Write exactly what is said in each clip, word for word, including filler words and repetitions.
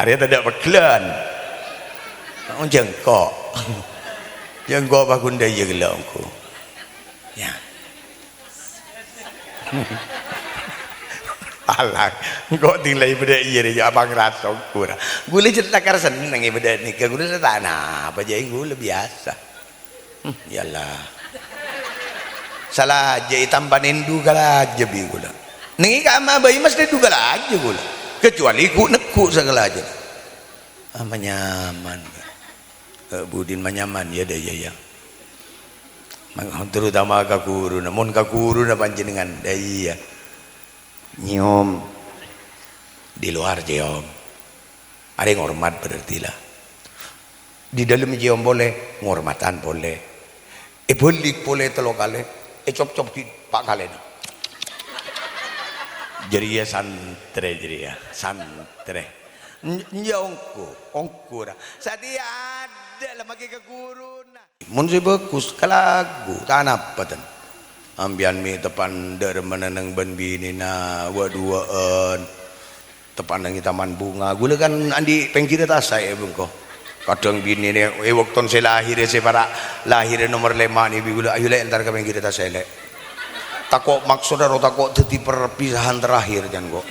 Arèya tadâ' pegghellân. Oh, jhâ' engko'. Jhâ' engko' pagundhâ iyâ ghellâ' ongghu. Ya. Alah, engko' ding la bâdâ iyâ rè, ya apa ngrasa ongghu ra. Ghulâ jhâ' lakar senneng è bâdâ nèka, ghulâ la ta' napa, jhâ' ghulâ biyasa. Hmm, ya Allah. Sala jhâ' ètampa nèndhu kalajâ bi' ghulâ. Nèng è kamma bhâi mastè nèndhu kalajâ ghulâ. Kecuali ghu'-negghu' sakalajâ. Ah, manyaman. Eh, budin manyaman, ya, dâ' iyâ, ya. Ma-, terutama ka ghuruna. Mon ka ghuruna panjhennengan, dâ' iyâ. Nyèom. Di luar nyèom. Arè ngormat berarti la. Di dâlem nyèom polè, ngormatan polè. Èbâlik polè tello kalè, ècopcop di pa' kalèna. Jârèya santrè jârèya, santrè. N-, iyâ ongghu, ongghu ra. Satèya adâ' la makè ka ghuruna. Mon sè bhâghus, kalagghu, ta' napa, ten. Ambiyân mè' teppa'na dâ' remma neng bân binèna, wâ'-duwâ'ân. Teppa'na neng è taman bunga. Ghulâ kan andi' pèngghirrâ tasa è bengko. Kadhâng binèna è bâktona sè lahir, sè para' lahir nomer lèma' nè bi' ghulâ, "Ayo, Lè', entar ka pèngghirrâ tasa, Lè'." Tako' maksodda ro tako' dhâddhi perpisahan terakhir, can, ko'.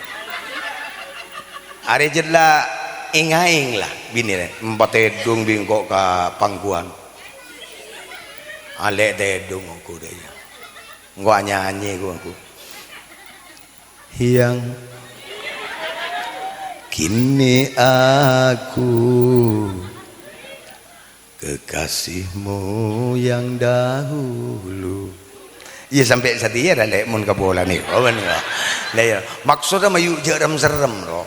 Arè jâ' la èng-aèng la binèna, empa' tèdung bi' engko' ka pangguwân. Alè' tèdung ongghu dâ' iyâ. Engko' anyanyi ko' ongghu. Yang kini aku kekasihmu yang dahulu. Iyâ, sampè' satèya ra, Lè', mon ka polana. Oh, bân, ya. Lah, iyâ, maksodda mayu jhâ' rem-serrem, ro.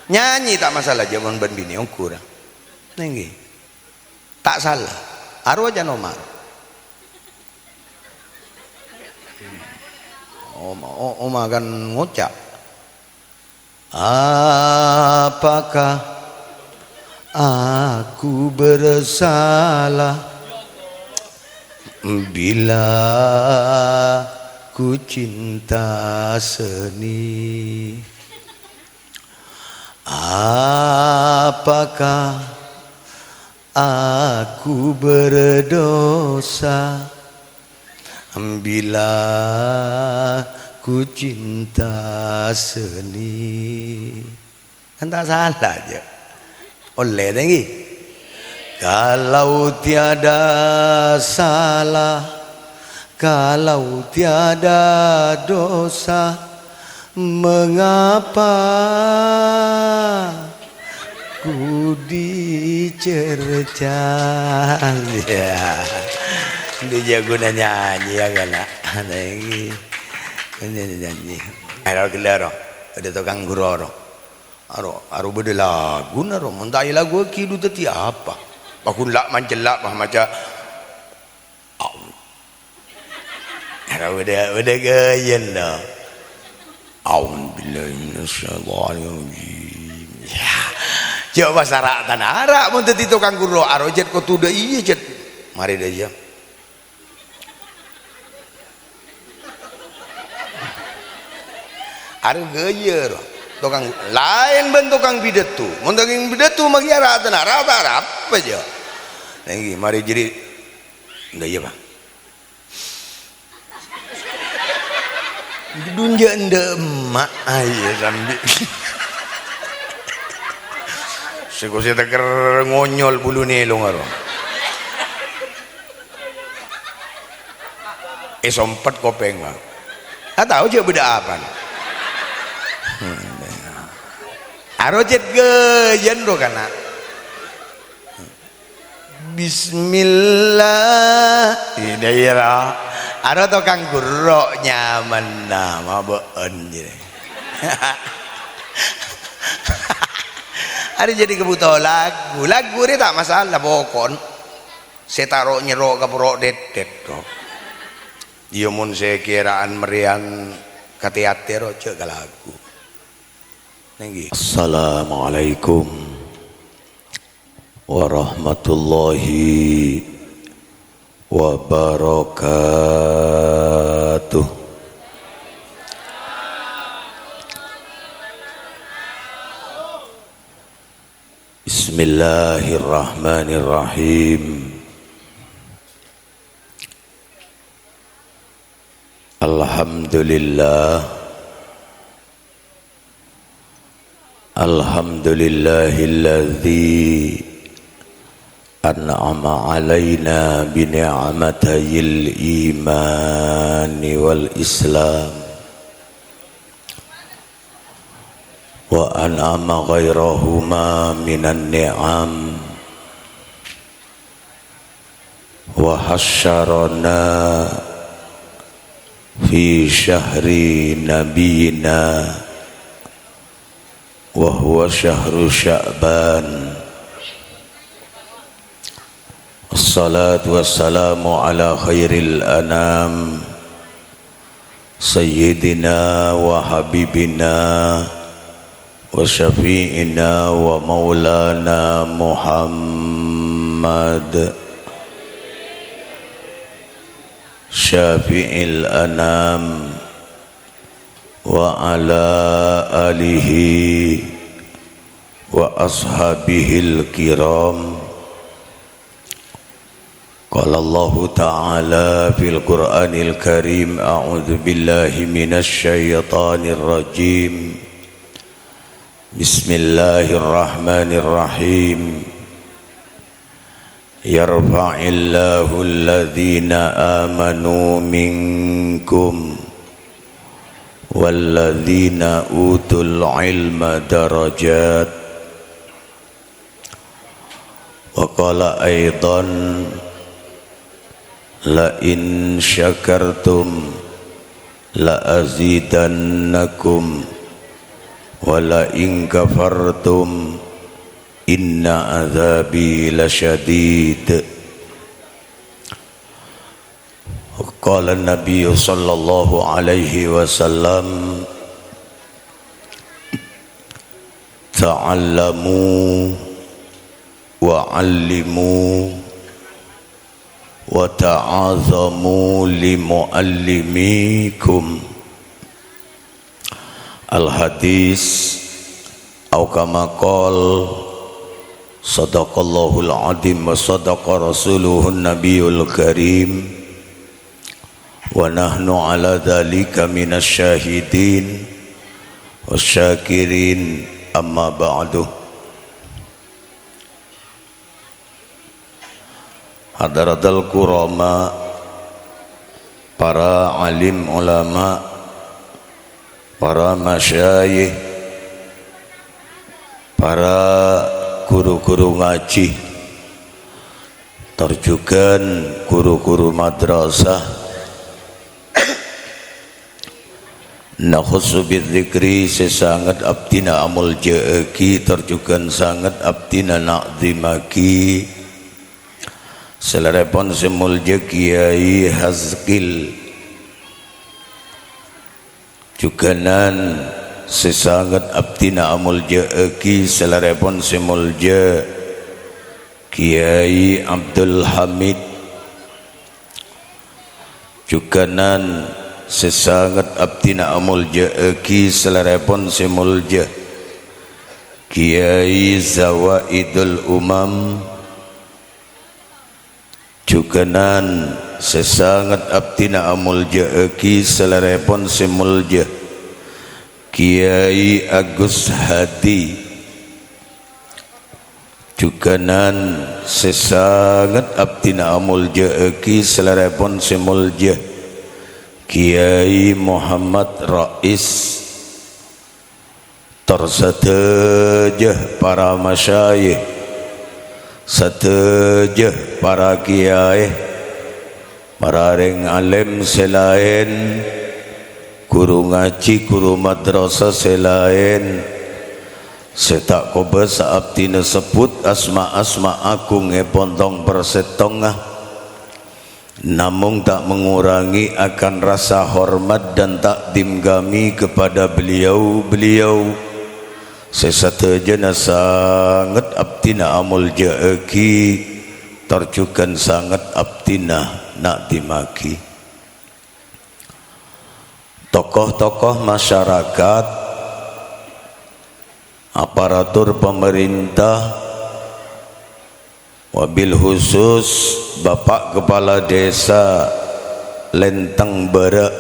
Nyanyi ta' masalah, jhâ' mon bân binè ongghu, ra. Nèngghi. Ta' sala. Arowa can Omar. Oma, o-, Oma kan ngoca', "Apakah aku bersalah bila ku cinta seni? Apakah aku berdosa bila ku cinta seni?" Kan ta' sala, jhâ'. Ollè, ta' èngghi? Kalau tiada salah, kalau tiada dosa, mengapa ku dicerca? Ya. Andi' jhâghuna nyanyi, ya, kan, na'? Ana' èngghi. Nyanyi, nyanyi. Ayo, ghellâ', ro. Bâdâ tokang ghuru, ro. Aro, aro bâdâ laguna, ro. Mon ta' èlaghuwaghi, dhu dhâddhi apa? Paggun la' mancella', pas maca, "Au." Aro bâdâ, bâdâ ghâjâna. "A'udzubillahi minasyaitonirrajim." Ya. Jhâ' pas ara'tan, ara' mon dhâddhi tokang ghuru, aro jhât kodhu dâ' iyâ, jhât. Marè dâ' iyâ. Arè ghâjâ, ro. Tokang, laèn bân tokang pidato. Mon tokang pidato, maghi ara'tan, ara'tan apa jhâ'? Nèngghi, marè jârèya. Nda iyâ, Pak. Dunjâ' nda emma', ayo sambi. Sè kosè teker ngonyol buluna è longaro. Èsompet kopèngnga. Ah, tao jhâ' bâdâ apana. Aro jhât ghâjâna ro kana'. Bismillah. Ini ya. Aro tokang ghurro' nyamanna, mabâ'ân jârèya. Arè jadi kebutuhan lagu. Lagu rè ta' masalah, pokon. Sè ta' ro-nyerro ka poro' dèdèt, kok. Iyâ, mon sè kèra'an mèrèyan ka teater, jhâ' ka lagu. Nèngghi. Assalamualaikum warahmatullahi wabarakatuh. Bismillahirrahmanirrahim. Alhamdulillah. Alhamdulillahilladzi an'ama 'alaina bi ni'matayil imani wal islam, wa an'ama ghairahuma minan ni'am, wa hasyarana fi syahri nabiyina, wa huwa syahru Sya'ban. Wassalatu wassalamu ala khairil anam, sayyidina wa habibina wa syafi'ina wa maulana Muhammad, syafi'il anam, wa ala alihi wa ashabihil kiram. Qala Allahu ta'ala fil Qur'anil Karim, a'udzu billahi minasy syaithanir rajim. Bismillahirrahmanirrahim. Yarfa'illahu alladhina amanu minkum walladhina utul ilma darajat. Wa qala aidan, "La in syakartum la azidannakum, wa la in kafartum inna adzabi lasyadid." Qala Nabi sallallahu alaihi wasallam, "Ta'allamu wa 'allimu wa ta'azamu li mu'allimikum." Al-hadis, au kama qol, sadaqallahul azim wa sadaqa rasuluhun nabiyul karim, wa nahnu ala dzalika minasy syahidin wasyakirin, amma ba'du. Hadratal kurama, para alim ulama, para masyayikh, para guru-guru ngaji, tor jughân guru-guru madrasah, nakhussu bidzikri sè sanget abdhina amolja'aghi, tor jughân sanget abdhina na'dhimaghi, salèrèpon sè molja Kiai Hazkil. Jughânan sè sanget abdhina amolja'aghi, salèrèpon sè molja Kiai Abdul Hamid. Jughânan sè sanget abdhina amolja'aghi, salèrèpon sè molja Kiai Zawaidul Umam. Jughânan sè sanget abdhina amolja'aghi, salèrèpon sè molja Kiai Agus Hadi. Jughânan sè sanget abdhina amolja'aghi, salèrèpon sè molja Kiai Muhammad Rais. Tor sadhâjâ para masyayikh, sadhâjâ para kiyaè, para rèng alim sè laèn, guru ngaji, guru madrasah sè laèn, sè ta' kobâsa abdhina sebbhut asma-asma agungngèpon tong-persèttongnga. Namong ta' mengurangi akan rasa hormat dan takdim kami kepada beliau-beliau sè sadhâjâna sanget abdhina amolja'aghi, tor jughân sanget abdhina na'dhimaghi. Tokoh-tokoh masyarakat, aparatur pamarènta, Wabil khusus Bapak Kepala Desa Lenteng Bara',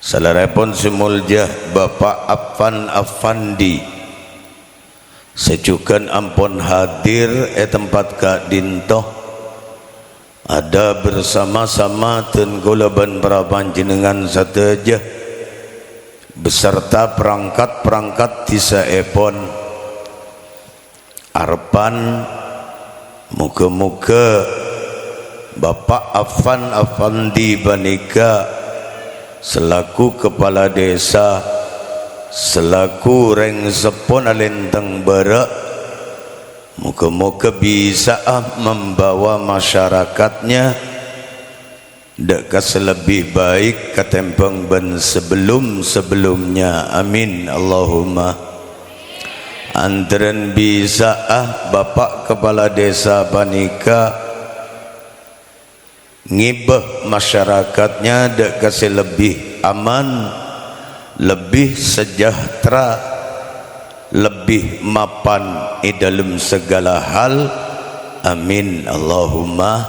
salèrèpon sè molja Bapak Afan Afandi, sè jhughân ampon hadir è tempat ka'dinto, ada bersama-sama dân kaulâ bân para panjhennengngan sadhâjâ, beserta perangkat-perangkat dhisaèpon. Arepan, moghâ-moghâ Bapak Afan Afandi panèka selaku kepala desa, selaku rèng seppona Lenteng Bara', moghâ-moghâ bisa'a membawa masyarakatnya dâ' ka sè lebbi baik katèmbhâng bân sabellum-sabellumnya. Amin, Allahumma. Antarèn bisa'a Bapak Kepala Desa panèka ngibâ masyarakatnya dâ' ka sè lebbi aman, lebbi sejahtera, lebbi mapan è dâlem saghâlâ hal. Amin, Allahumma.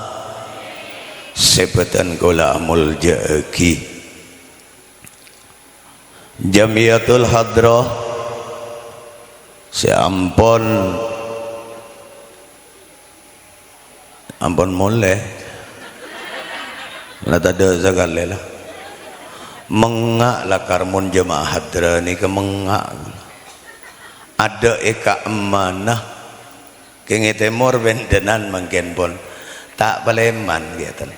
Sè bhâdhân kaulâ amoljâ'aghi. Jamiyatul Hadrah sè ampon, ampon molè. La tadâ' sakalè la. Mengnga' la karmon jamaah hadrah nèka mengnga'. Adâ' è ka'emmana. Kèng è tèmor bhândhânan mangkèn pon ta' palèman, ghâtèn.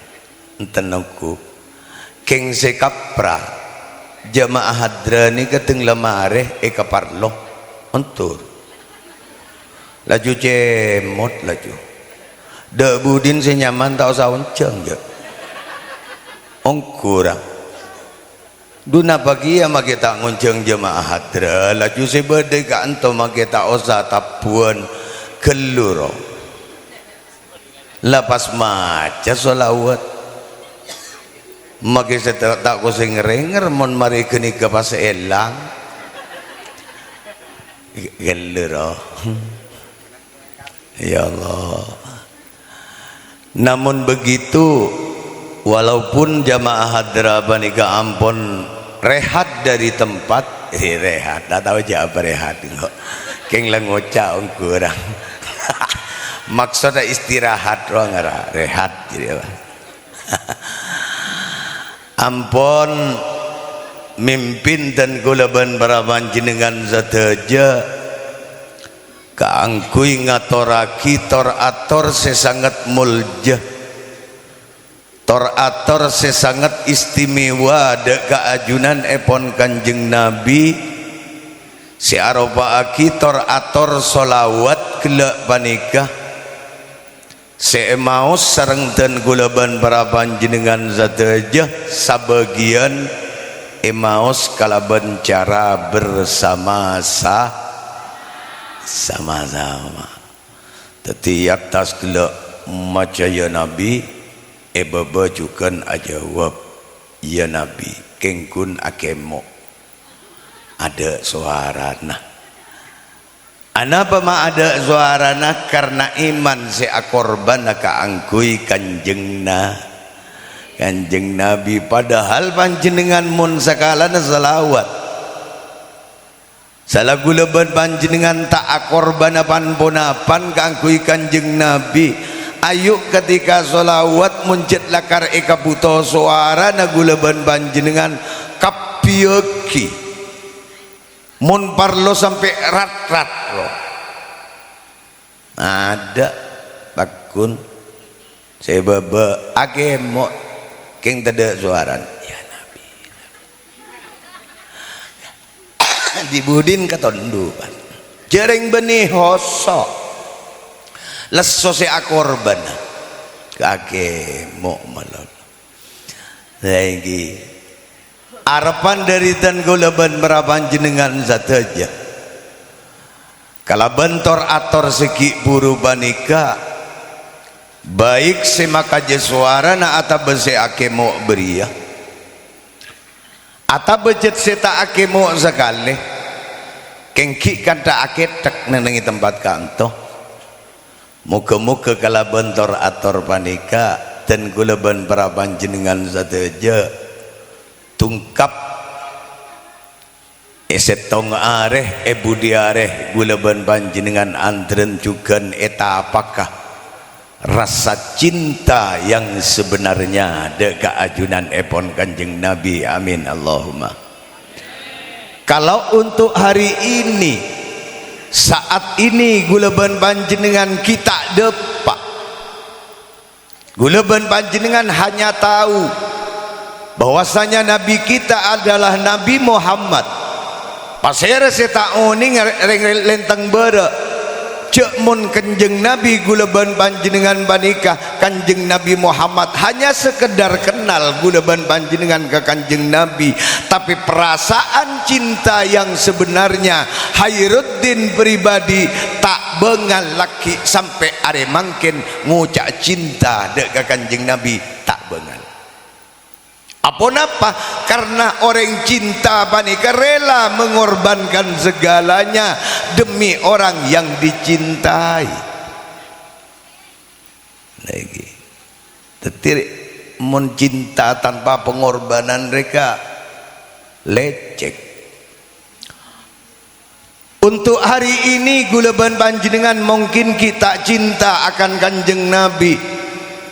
Enten ongghu. Kèng sè kapra, jamaah hadrah nèka dhâng la marè èkaparlo. Ontor. Laju cèmot, laju. Dâ' budina sè nyaman ta' osa onjhâng, jâ'. Ongghu, ra. Dhu napa kèya makè ta' ngonjhâng jamaah hadrah, laju sè bâdâ è ka'ento makè ta' osa tabbhuwân ghâllu, ro. La pas maca shalawat. Makè sè ta', ta' kosèng rènger mon marè ghânèka pas èlang. Ghâllu, ro. Ya Allah. Namun begitu, walaupun jamaah hadrah panèka ampon rehat dari tempat, eh, rehat, ta' tao jâ' apa rehat, engko'. Kèng la ngoca' ongghu orèng. Maksudnya istirahat, ro, ngara, rehat, jadi apa? Ampon mimpin dân kaulâ bân para panjhennengngan sadhâjâ kaangghuy ngatorraghi tor-ator sè sanget molja, tor-ator sè sanget istimewa dâ' ka ajunanèpon Kanjeng Nabi, sè aropa'aghi tor-ator shalawat ghellâ' panèka. Sè èmaos sareng dân kaulâ bân para panjhennengngan sadhâjâ, sabâgiyân èmaos kalabân cara bersama sa-, sama-sama. Dhâddhi, è attas ghellâ' maca "Ya Nabi", è bâbâ jhughân ajâwâb "Ya Nabi", kèng ghun akemo'. Adâ' sowarana. Anapa ma' adâ' sowarana? Karna iman sè akorbhâna kaangghuy Kanjeng Na-, Kanjeng Nabi. Padahal panjhennengngan mon sakalana shalawat, sala kaulâ bân panjhennengngan ta' akorbhâna pan-ponapan kaangghuy Kanjeng Nabi. Ayu' ketika shalawat, mon jhât lakar èkabhuto sowarana kaulâ bân panjhennengngan, kabbhiyâghi. Mon parlo sampè' rat-rat, lo. Adâ', pagghun. Sè bâbâ akemo', kèng tadâ' sowarana. Ya Nabi. Di-budina katondhuwân. Jhârèng bânnè hoso'. Lesso sè akorbhâna. Akemo' malolo. Saènggi arepan dhâri dân kaulâ bân para panjhennengngan sadhâjâ. Kalabân tor-ator sè ghi' bhuru panèka, baik sè makajâ sowarana atabâ sè akemo' bâriyâ, atabâ jhât sè ta' akemo' sakalè, kèng ghi' kantha akèthèk neng-ennengngè tempat ka'anto. Moga-moga kalabân tor-ator panèka dân kaulâ bân para panjhennengngan sadhâjâ tungkap è sèttong arè, è budi arè kaulâ bân panjhennengngan andrân jhughân ètapaka rasa cinta yang sebenarnya dâ' ka ajunanèpon Kanjeng Nabi. Amin, Allahumma. Kalau untuk hari ini, saat ini, kaulâ bân panjhennengngan ghi' ta' dâpa'. Kaulâ bân panjhennengngan hanya tahu bahwasanya Nabi kita adalah Nabi Muhammad. Pasèra sè ta' onèng rèng lèntèng bârâ'? Jhâ' mon Kanjeng Nabi kaulâ bân panjhennengngan panèka Kanjeng Nabi Muhammad, hanya sekedar kenal kaulâ bân panjhennengngan ka Kanjeng Nabi, tapè perasaan cinta yang sebenarnya Khairuddin pribadi ta' bângal laghi' sampè' arè mangkèn ngoca' cinta dâ' ka Kanjeng Nabi ta' bângal. Aponapa? Karena orèng cinta panèka rela mengorbankan segalanya demi orang yang dicintai. Lagi. Dâddhi, mon cinta tanpa pengorbanan rèka lècèk. Untuk hari ini, kaulâ bân panjhennengngan mungkin ghi' ta' cinta akan Kanjeng Nabi.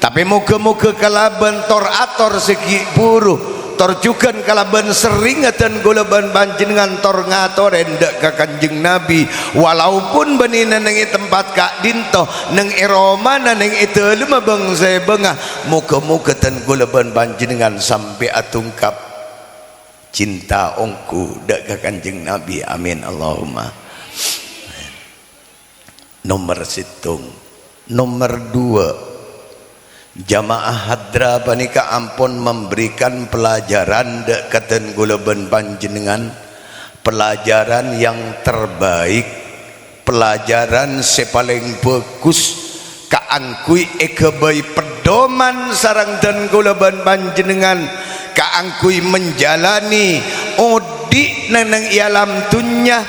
Tapè moga-moga kalabân tor-ator sè ghi' bhuru, tor jhughân kalabân serrèngnga dân kaulâ bân panjhennengngan tor-ngatorè dâ' ka Kanjeng Nabi, walaupun bânnè neng è tempat ka'dinto, neng è romana, neng è dâlemma bâng-sèbângnga, moga-moga dân kaulâ bân panjhennengngan sampè' atungkap cinta ongghu dâ' ka Kanjeng Nabi. Amin, Allahumma. Nomer sèttong. Nomer dua, jamaah hadra panèka ampon memberikan pelajaran dâ' ka dân kaulâ bân panjhennengngan, pelajaran yang terbaik, pelajaran sè palèng bhâghus kaangghuy èghâbây pedoman sareng dân kaulâ bân panjhennengngan kaangghuy menjalani odi' neng è alam dhunnya.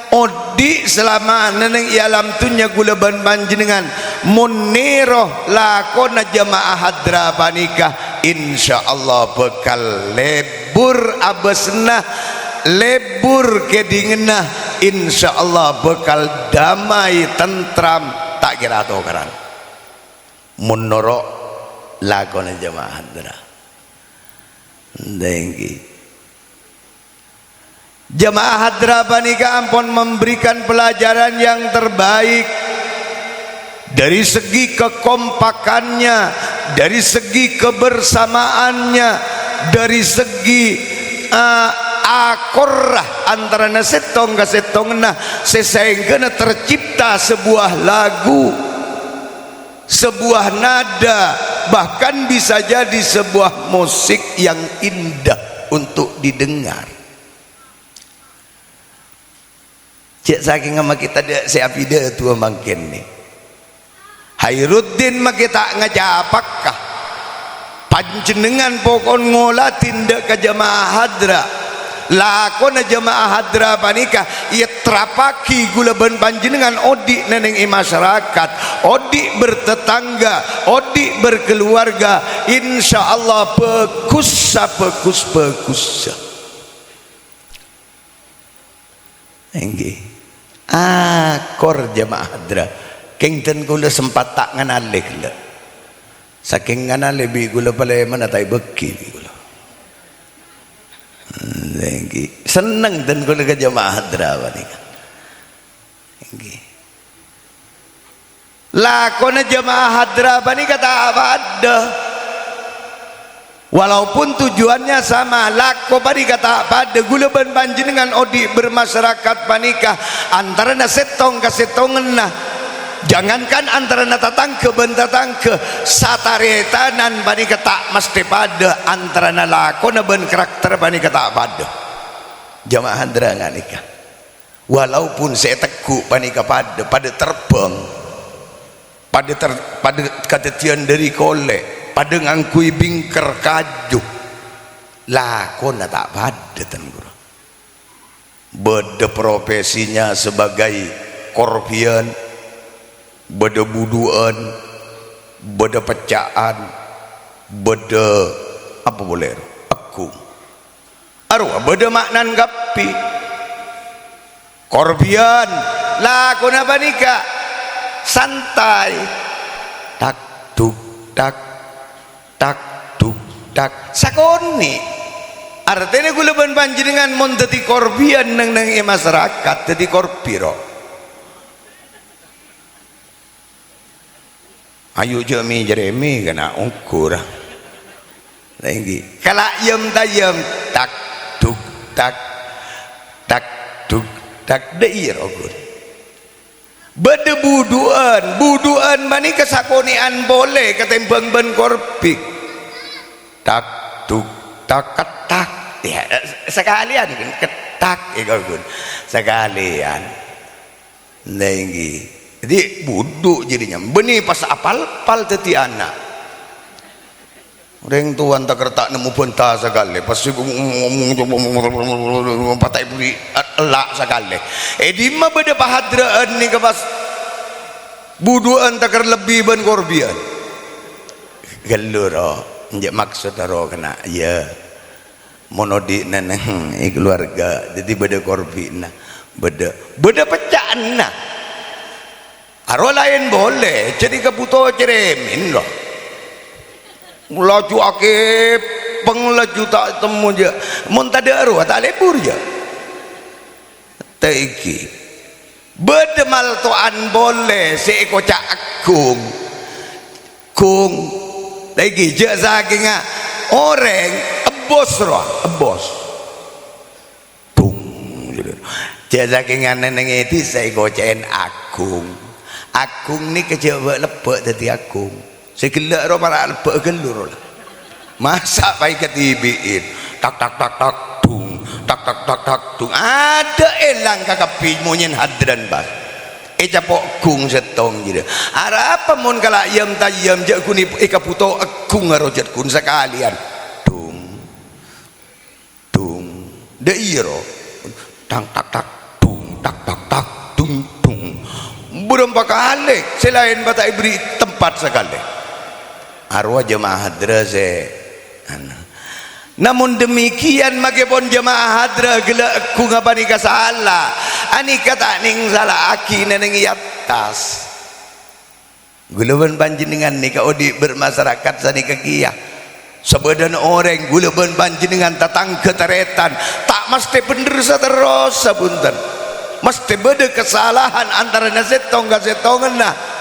Odi' salamana neng è alam dhunnya kaulâ bân panjhennengngan, mon nèro lakona jamaah hadra panèka, insyaallah bhâkal lebbur abâsna, lebbur kèdinganna, insyaallah bhâkal damai, tentram, ta' kèra atokaran. Mon noro' lakona jamaah hadra. Dengki. Jamaah hadra panèka ampon memberikan pelajaran yang terbaik dari segi kekompakannya, dari segi kebersamaannya, dari segi, eh, akorra antarana sèttong ka sèttongnga, sè saèngghâna tercipta sebuah lagu, sebuah nada, bahkan bisa jadi sebuah musik yang indah untuk didengar. Cè' sakènga makè tadâ' sè abhidhâ duwâ mangkèn nè. Khairuddin makè ta' ngacapakka. Panjhennengngan pokon ngoladhi dâ' ka jamaah hadra. Lakona jamaah hadra panèka èterrappaghi kaulâ bân panjhennengngan odi' neng è masyarakat, odi' bertetangga, odi' berkeluarga, insyaallah bhâghus sabhâghus-bhâghussa. Èngghi. Akor jamaah hadra. Kèng dân kaulâ sempat ta' nganalè ghellâ'. Sakèng nganalè bi' kaulâ palèmana ta' èbâghi bi' kaulâ. Èngghi. Senneng dân kaulâ ka jamaah hadra panèka. Èngghi. Lakona jamaah hadra panèka ta' padâ. Walaupun tujuannya sama, lako panèka ta' padâ. Kaulâ bân panjhennengngan odi' bermasyarakat panèka antarana sèttong ka sèttongnga. Jangankan antarana tatangghâ bân tatangghâ, sataretanan panèka ta' mastè padâ, antarana lakona bân karakter panèka ta' padâ. Jamaah hadra nganèka. Walaupun sè ètegghu' panèka padâ, padâ terbang, padâ ter-, padâ kadhâddhiyân dâri kolè', padâ ngangghuy bingker kaju, lakona ta' padâ, tan ghuru. Bâdâ profesinya sebagai korbian, Bâdâ budhu'ân, bâdâ pecca'an, bâdâ apa polè? Èghung. Arowa bâdâ ma'nan kabbhi. Korbhiyân, lakona panèka santè. Tak, duk, tak, tak, duk, tak. Sakonè'. Artèna kaulâ bân panjhennengngan mon dhâddhi korbhiyân neng-neng è masarakat, dhâddhi korbhi, ro. Ayo jhâ' mè-, jhârèmè kana' ongghur. Lagi. Kala' yem-tayem, tak, duk, tak, tak, duk, tak. Dâ' iyâ, ro, ghun. Bâdâ budhu'ân, budhu'ân panèka sakonè'an polè katèmbhâng bân korbhi. Tak, duk, tak, ketak. Ya, sakalèyan, ghun, ketak, ya, ghun. Sakalèyan. Nèngghi. Dhâddhi budhu jârèya. Bânnè pas apal-pal dhâddhi ana'. Orèng towa èntar ta' nemmo bhânta sakalè, pas ngomong, patè budi ella' sakalè. È dimma bâdâ pahadra'ân nèka pas budhu'ân èntar lebbi bân korbhiyân? Ghâllu, ro, enjâ' maksod, ro, kèna', iyâ. Mon odi' neng è kaluwarga, dhâddhi bâdâ korbhina, bâdâ, bâdâ pecca'anna. Arowa laèn polè, jhâ' dikabhuto cerèmèn, ro. Laju akèpèng, laju ta' temmo, jâ'. Mon tadâ' arowa, ta' lebur, jâ'. Tèngghi. Bâdâ malto'an polè sè èkoca' èghung. Ghung. Tèngghi, jâ' sakènga orèng ebbos, ro, ebbos. Bung. Jâ' sakènga neng-neng è dhisa èkoca'è aghung. Aghung nèka jâ' bâ'-lebbâ' dhâddhi aghung. Sè ghellâ' ro para' lebbâ' ghâllu ro la. Masa' paè kadibi'in. Tak, tak, tak, tak, dung. Tak, tak, tak, tak, dung. Adâ' èlang kakabbhi monyèn hadran, Bas. Ècapo' ghung sèttong jârèya. Arapa mon kala' yam-tayyam jâ' ghun èkabhuto èghung aro jâ' ghun sakalèyan. Dung. Dung. Dâ' iyâ, ro. Tang, tak, tak, dung, tak, tak, tak, dung, dung. Bârâmpa kalè sè laèn bâ' ta' èberri' tempat sakalè. Arowa jemaah hadra sè, anu. Namon demikian, makèpon jemaah hadra ghellâ' èghungnga panèka sala. Anèka ta' nèng sala'aghi nèng è attas. Ghulâ bân panjhennengngan nèka odi' bermasyarakat sanèka kèya. Sabâdhâna orèng, ghulâ bân panjhennengngan tatangghâ tarètan, ta' mastè bhendher saterrossa, bhunten. Mastè bâdâ kasalahan antarana sèttong ka sèttonganna.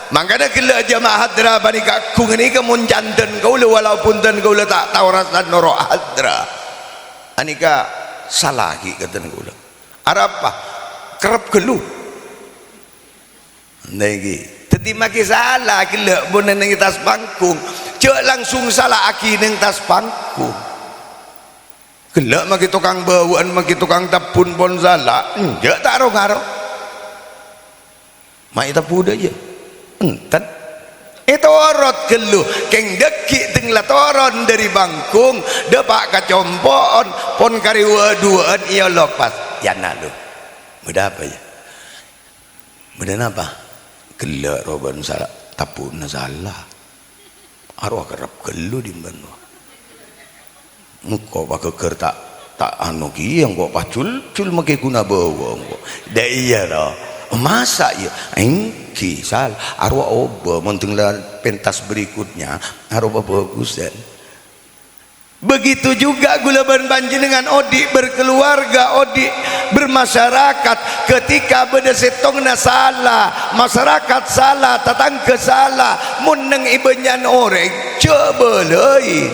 Mangkana ghellâ' jemaah hadra panèka agung nèka mon candhân kaulâ, walau bhunten kaulâ ta' tao rassa noro' hadra. Anèka sala ghi' kadhân kaulâ. Arapa? Kerrep ghâllu. Nèngghi. Dhâddhi makè sala ghellâ' mon nèng è attas panggung. Jâ' langsung sala'aghi nèng attas panggung. Ghellâ' makè tokang bâbâ'ân, makè tokang tabbhun pon sala. Enjâ' ta' ro-ngaro. Ma' ètabbhu dâjâ. Enten. Ètorot ghâllu. Kèng dhâggi' dâng la toron dâri panggung. Dâpa' ka compo'on. Pon karè wâ-, duwâ'ân èolok pas. Yâ, na, lu. Bâdâ apa, yâ? Bâdâ napa? Ghellâ' ro bân sala, tabbhuna sala. Arowa kerrep ghâllu dhimbân, wa. Engko' paghâghâr ta', ta' anu kèya, engko' pajul-jul makè ghuna bâbâ, engko'. Dâ' iyâ, ro. Masa' iyâ? Èngghi, sal-, arowa obâ, mon dâng la pentas berikutnya, arowa bhâghusân. Begitu juga ghulâ bân panjhennengngan odi' berkeluarga, odi' bermasyarakat. Ketika bâdâ sèttonganna sala, masyarakat sala, tatangghâ sala, mon nèng è bânnya'an orèng, jâ' bâlâi,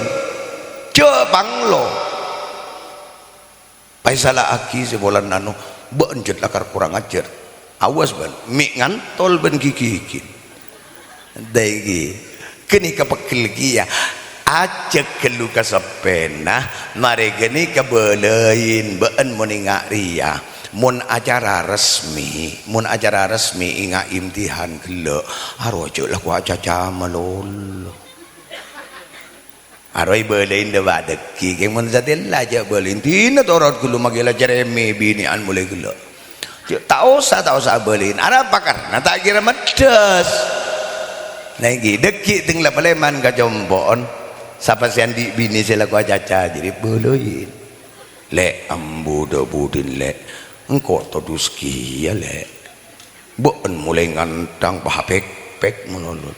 jâ' panglo. Paè sala'aghi sè polana anu, bâ'ân jât lakar korang ajhâr. Awas bân, mè' ngantol bân ghi-gigin. Dâ' èngghi, ghânèka pegghel kèya. Ajhâk ghâllu ka seppèna, marè ghânèka bâlâi bâ'ân mon enga' rèya. Mon acara resmi, mon acara resmi enga' imtihan ghellâ', arowa jâ' lako acaca malolo. Arowa èbâlâi dâ' bâdâghi, kèng mon satèya la jâ' bâlâi. Dina torot ghâllu makè la carèmè binè'an molaè ghellâ'. Jâ', ta' osa, ta' osa abâlin. Arapa? Karna ta' kèra meddhâs. Nah, ènggi, dhâggi' tèng la palèman ka compo'en. Sapa sè andi' binè sè lako acaca, jârèya bâlâi. "Lè', ambu dâ' budin, Lè'. Engko' todus kèya, Lè'. Bâ'en molaè ngandhâng pahapèkpèk malolo.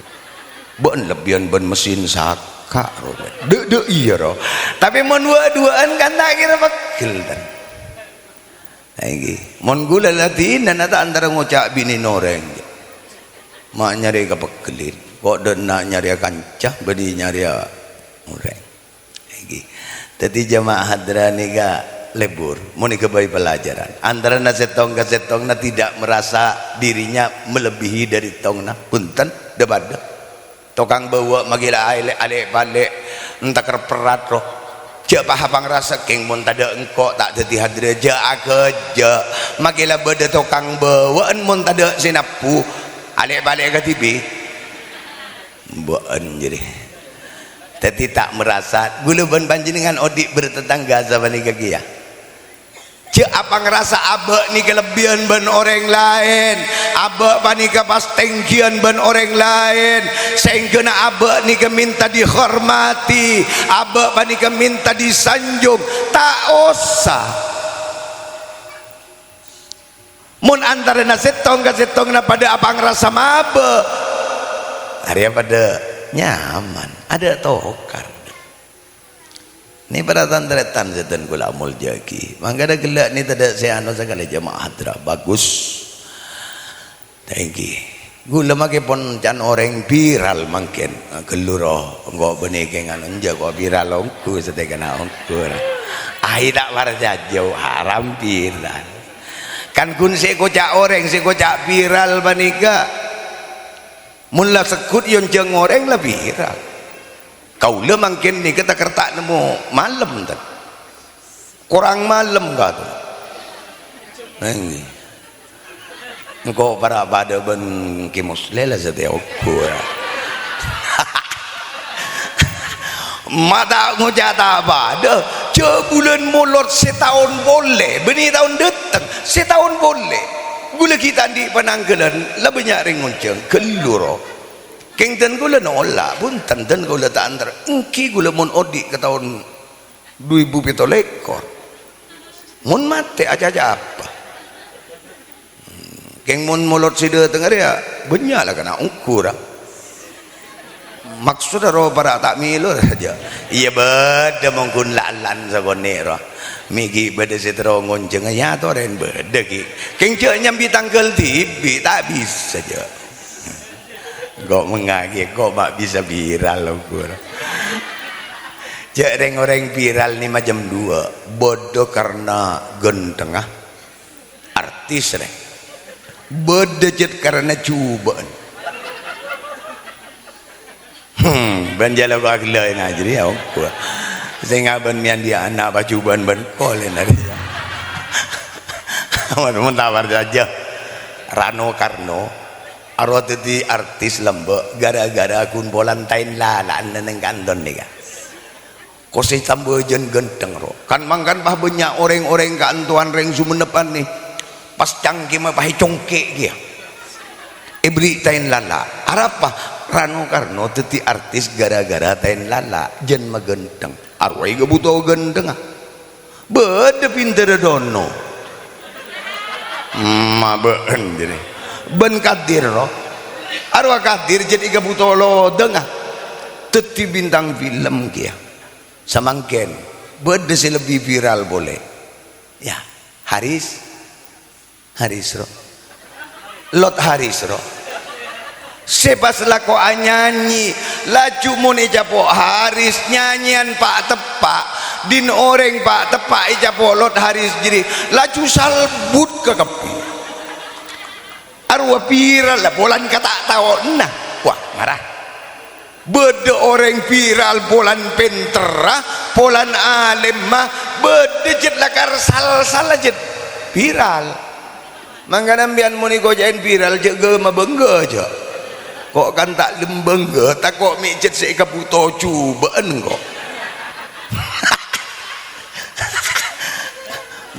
Bâ'en lebbiyân bân mesin saka', ro, Lè'." Dâ', dâ' iyâ, ro. Tapè mon wâ'-duwâ'ân kan ta' kèra peggel, tan. Nah, ènggi. Mon ghulâ la dinana ta' antara ngoca' binèna orèng. Ma' nyarè kapeggelin. Ko' dâ' enna' nyarèya kanca, bânnè nyarèya orèng. Ènggi. Dhâddhi jemaah hadra nèka lebur. Mon èghâbây pelajaran. Antarana sèttong ka sèttongnga tidak merasa dirinya melebihi dari sèttongnga. Bhunten, dhâ-padâ. Tokang bâwâ' maghi la alè'-alè' palè' entaker perrat, ro. Jâ' paha pangrasa kèng mon tadâ' engko' ta' dhâddhi hadra, jâ' aghâjâ'. Maghi la bâdâ tokang bâwâ'ân mon tadâ' sè nabbhu, alè' palè' kadhibi'. Bâ'en jârèya. Dhâddhi ta' merasa, ghulâ bân panjhennengngan odi' bertetangga sapanèka kèya. Jâ' apangrasa abâ' nèka lebbiyân bân orèng laèn. Abâ' panèka pas tèngghiyân bân orèng laèn. Saèngghâna abâ' nèka mènta dihormati. Abâ' panèka mènta disanjung. Ta' osa. Mon antarana sèttong ka sèttongnga padâ apangrasa mabâ', arèya padâ nyaman, adâ' tokar. Nè, para tan-tarètan sè dhân kaulâ amoljâ'aghi. Mangkana ghellâ' nè tadâ' sè ano sakalè jemaah hadra. Bagus. Thank you. Ghulâ makè pon can orèng viral mangkèn. Ghellu ro, engko' bânnè kèng anu, enjâ' ko' viral ongghu, satèkana ongghu. Ai ta' parcajâ, haram viral. Kan ghun sè èkoca' orèng, sè èkoca' viral panèka. Mon la segghut èyonjhâng orèng la viral. Kaulâ mangkèn nèka takèr ta' nemmo malem, tan. Korang malem, ka'dinto. Èngghi. Engko' para' padâ bân Kè Musleh la satèya ongghu, ya. Ma' ta' ngoca' ta' padâ, jâ' bulân Molod sètaon polè, bânnè taon dâteng, sètaon polè. Ghulâ ghi' ta' andi' panangghâlân, la bânnya' rèng ngonjhâng, ghellu ro. Kèng dhân kaulâ nola', bhunten dhân kaulâ ta' antar, èngghi ghulâ mon odi' ka taon du èbu pètto lèkor. Mon matè acaca apa? Kèng mon Molod sè dâteng arèya, bânnya' la kana' ongghu ra. Maksodda ro para' ta' mèlo ra jâ'. Iyâ bâdâ mon ghun la-, lan sakonè' ro. Mè' ghi' bâdâ sè terro ngonjhângnga, ya torèn bâdâ ghi'. Kèng jâ' nyambi tangghâl dhibi', ta' bisa jâ'. Engko' mengngaghi, engko' ma' bisa viral, ukur. Jâ' rèng-orèng viral nè macem duwâ', bâdâ karna ghântengnga, artis rè. Bâdâ jât karna jhubâ'ân. Hmm, bân jâlâ ko' aghellâ' è najri, ya, ongghu. Sènga' bân mèyan dhi' ana' pajhubâ'ân bân kolè najri. Mon, mon ta' parcajâ. Rano Karno. Arowa dhâddhi artis lambâ' gara-gara ghun polana taèn lala'an neng kanton nèka. Kosè tambâjân ghântheng, ro. Kan mangkana pas bânnya' orèng-orèng kaantowan rèng Sumennepan nè. Pas cangkèmma pas ècongkè' kèya. Èberri' taèn lala'. Arapa? Rano Karno dhâddhi artis gara-gara taèn lala'. Jân maghântheng. Arowa èghâbhuto ghânthengnga. Bâdâ bhintèrra Dono. Mabâ'ân jârèya. Bân Kadir, ro. Arowa Kadir jârèya èghâbhuto lodângnga. Dhâddhi bintang film kèya. Samangkèn, bâdâ sè lebbi viral polè. Ya, Haris. Haris, ro. Lot Haris, ro. Sè pas lako anyanyi, laju mon ècapo' Haris, nyanyèyan pa'-teppa', din orèng pa'-teppa' ècapo' Lot Haris jârèya, laju salbut kakabbhi. Arowa viral la polana ka ta' taonna. Wah, mara. Bâdâ orèng viral polana pènterra, polana alimma, bâdâ jât lakar sal-salla jât viral. Mangkana sampèyan mon èkoca'è viral, jâ' ghâmabângghâ, jâ'. Ko' kan ta' lem bângghâ, tako' mè' jât sè èkabhuto jhubâ'ân, ko'.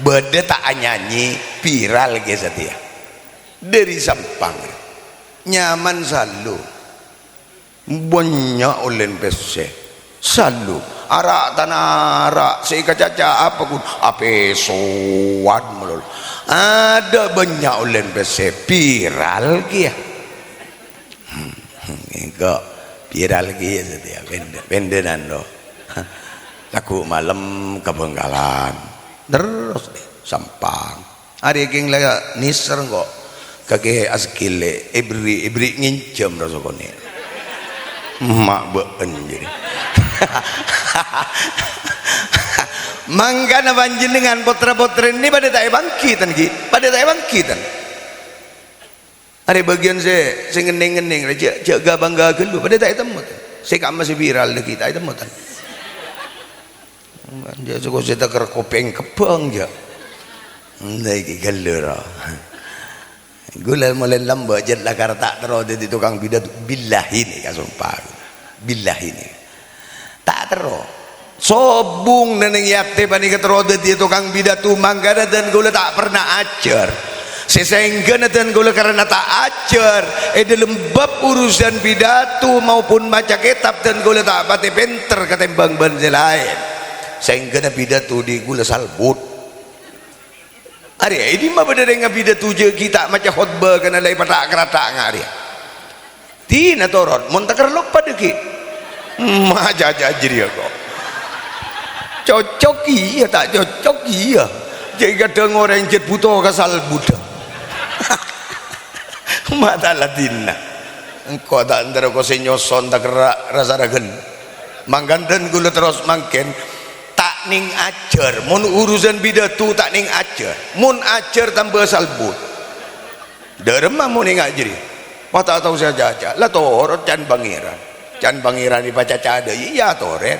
Bâdâ ta' anyanyi, viral kèya satèya. Dâri Sampang. Nyaman salu. Bânnya' ollèna pèssè. Salu. Ara' tana ara', sè èkacaca apa ghun? Apèsowan malolo. Adâ' bânnya' ollèna pèssè. Viral kèya. Engko' viral kèya satèya, pèndhâ-, pèndhânan, lo. Lagghu' malem ka Bhângkalan. Terros dâ' Sampang. Arè kèng la nèser engko'. Kakè asgilè, èberri', èberri' ngènjhâm rasa konè'. Ma' bâ'en jârèya. Mangkana panjhennengngan potra-potrèna padâ ta' èpangghi, ten, ghi? Padâ ta' èpangghi, ten. Arè bâgiyân sè, sè ngennèng-ngennèng, rè, jhâ', jhâ' ga-bângga ghâllu, padâ ta' ètemmo, ten. Sè kamma sè viral lagi, ta' ètemmo, ten. Jhâ' soko sè tèkèr kopèng kebbhâng, jhâ'. Nèka ghâllu, ro. Ghulâ molaè lambâ', jhât lakar ta' terro dhâddhi tokang pidato. Billahi nèka, sompa. Billahi nèka. Ta' terro. Sobung neng è atè panèka terro dhâddhiyâ tokang pidato, mangkana dân kaulâ ta' perna ajhâr. Sè saèngghâna dân kaulâ karana ta' ajhâr è dhâlem bab urusan pidato maupun maca kètab, dân kaulâ ta' patè pènter katèmbhâng bân sè laèn. Saèngghâna pidato dhi' kaulâ salbut. Arèya, è dimma bâdâ rèng apidato jhâ' ghi' ta' maca khotbah kana la èpatha'-karatha' nga' arèya? Dina torot, mon tèkèr loppa dâggi'. Ma' jhâ'-jhâ' jârèya, ko'. Cocok iyâ, ta' cocok iyâ. Jhâ' kadhâng orèng jhât bhuto ka salbudhâ. Ma' ta' ladhinna. Engko' ta' èntar ko' sè nyoson tèkèr ra-, rasa ragen. Mangkana dân kaulâ terros mangkèn. Ta' nèng ajhâr, mon urusan pidato ta' nèng ajhâr, mon ajhâr tambâ salbut. Dâremma mon nèng ajhâr, pas ta' tao sè acaca, la torot can Pangèran. Can Pangèran èpacaca dâ' iyâ atorèn,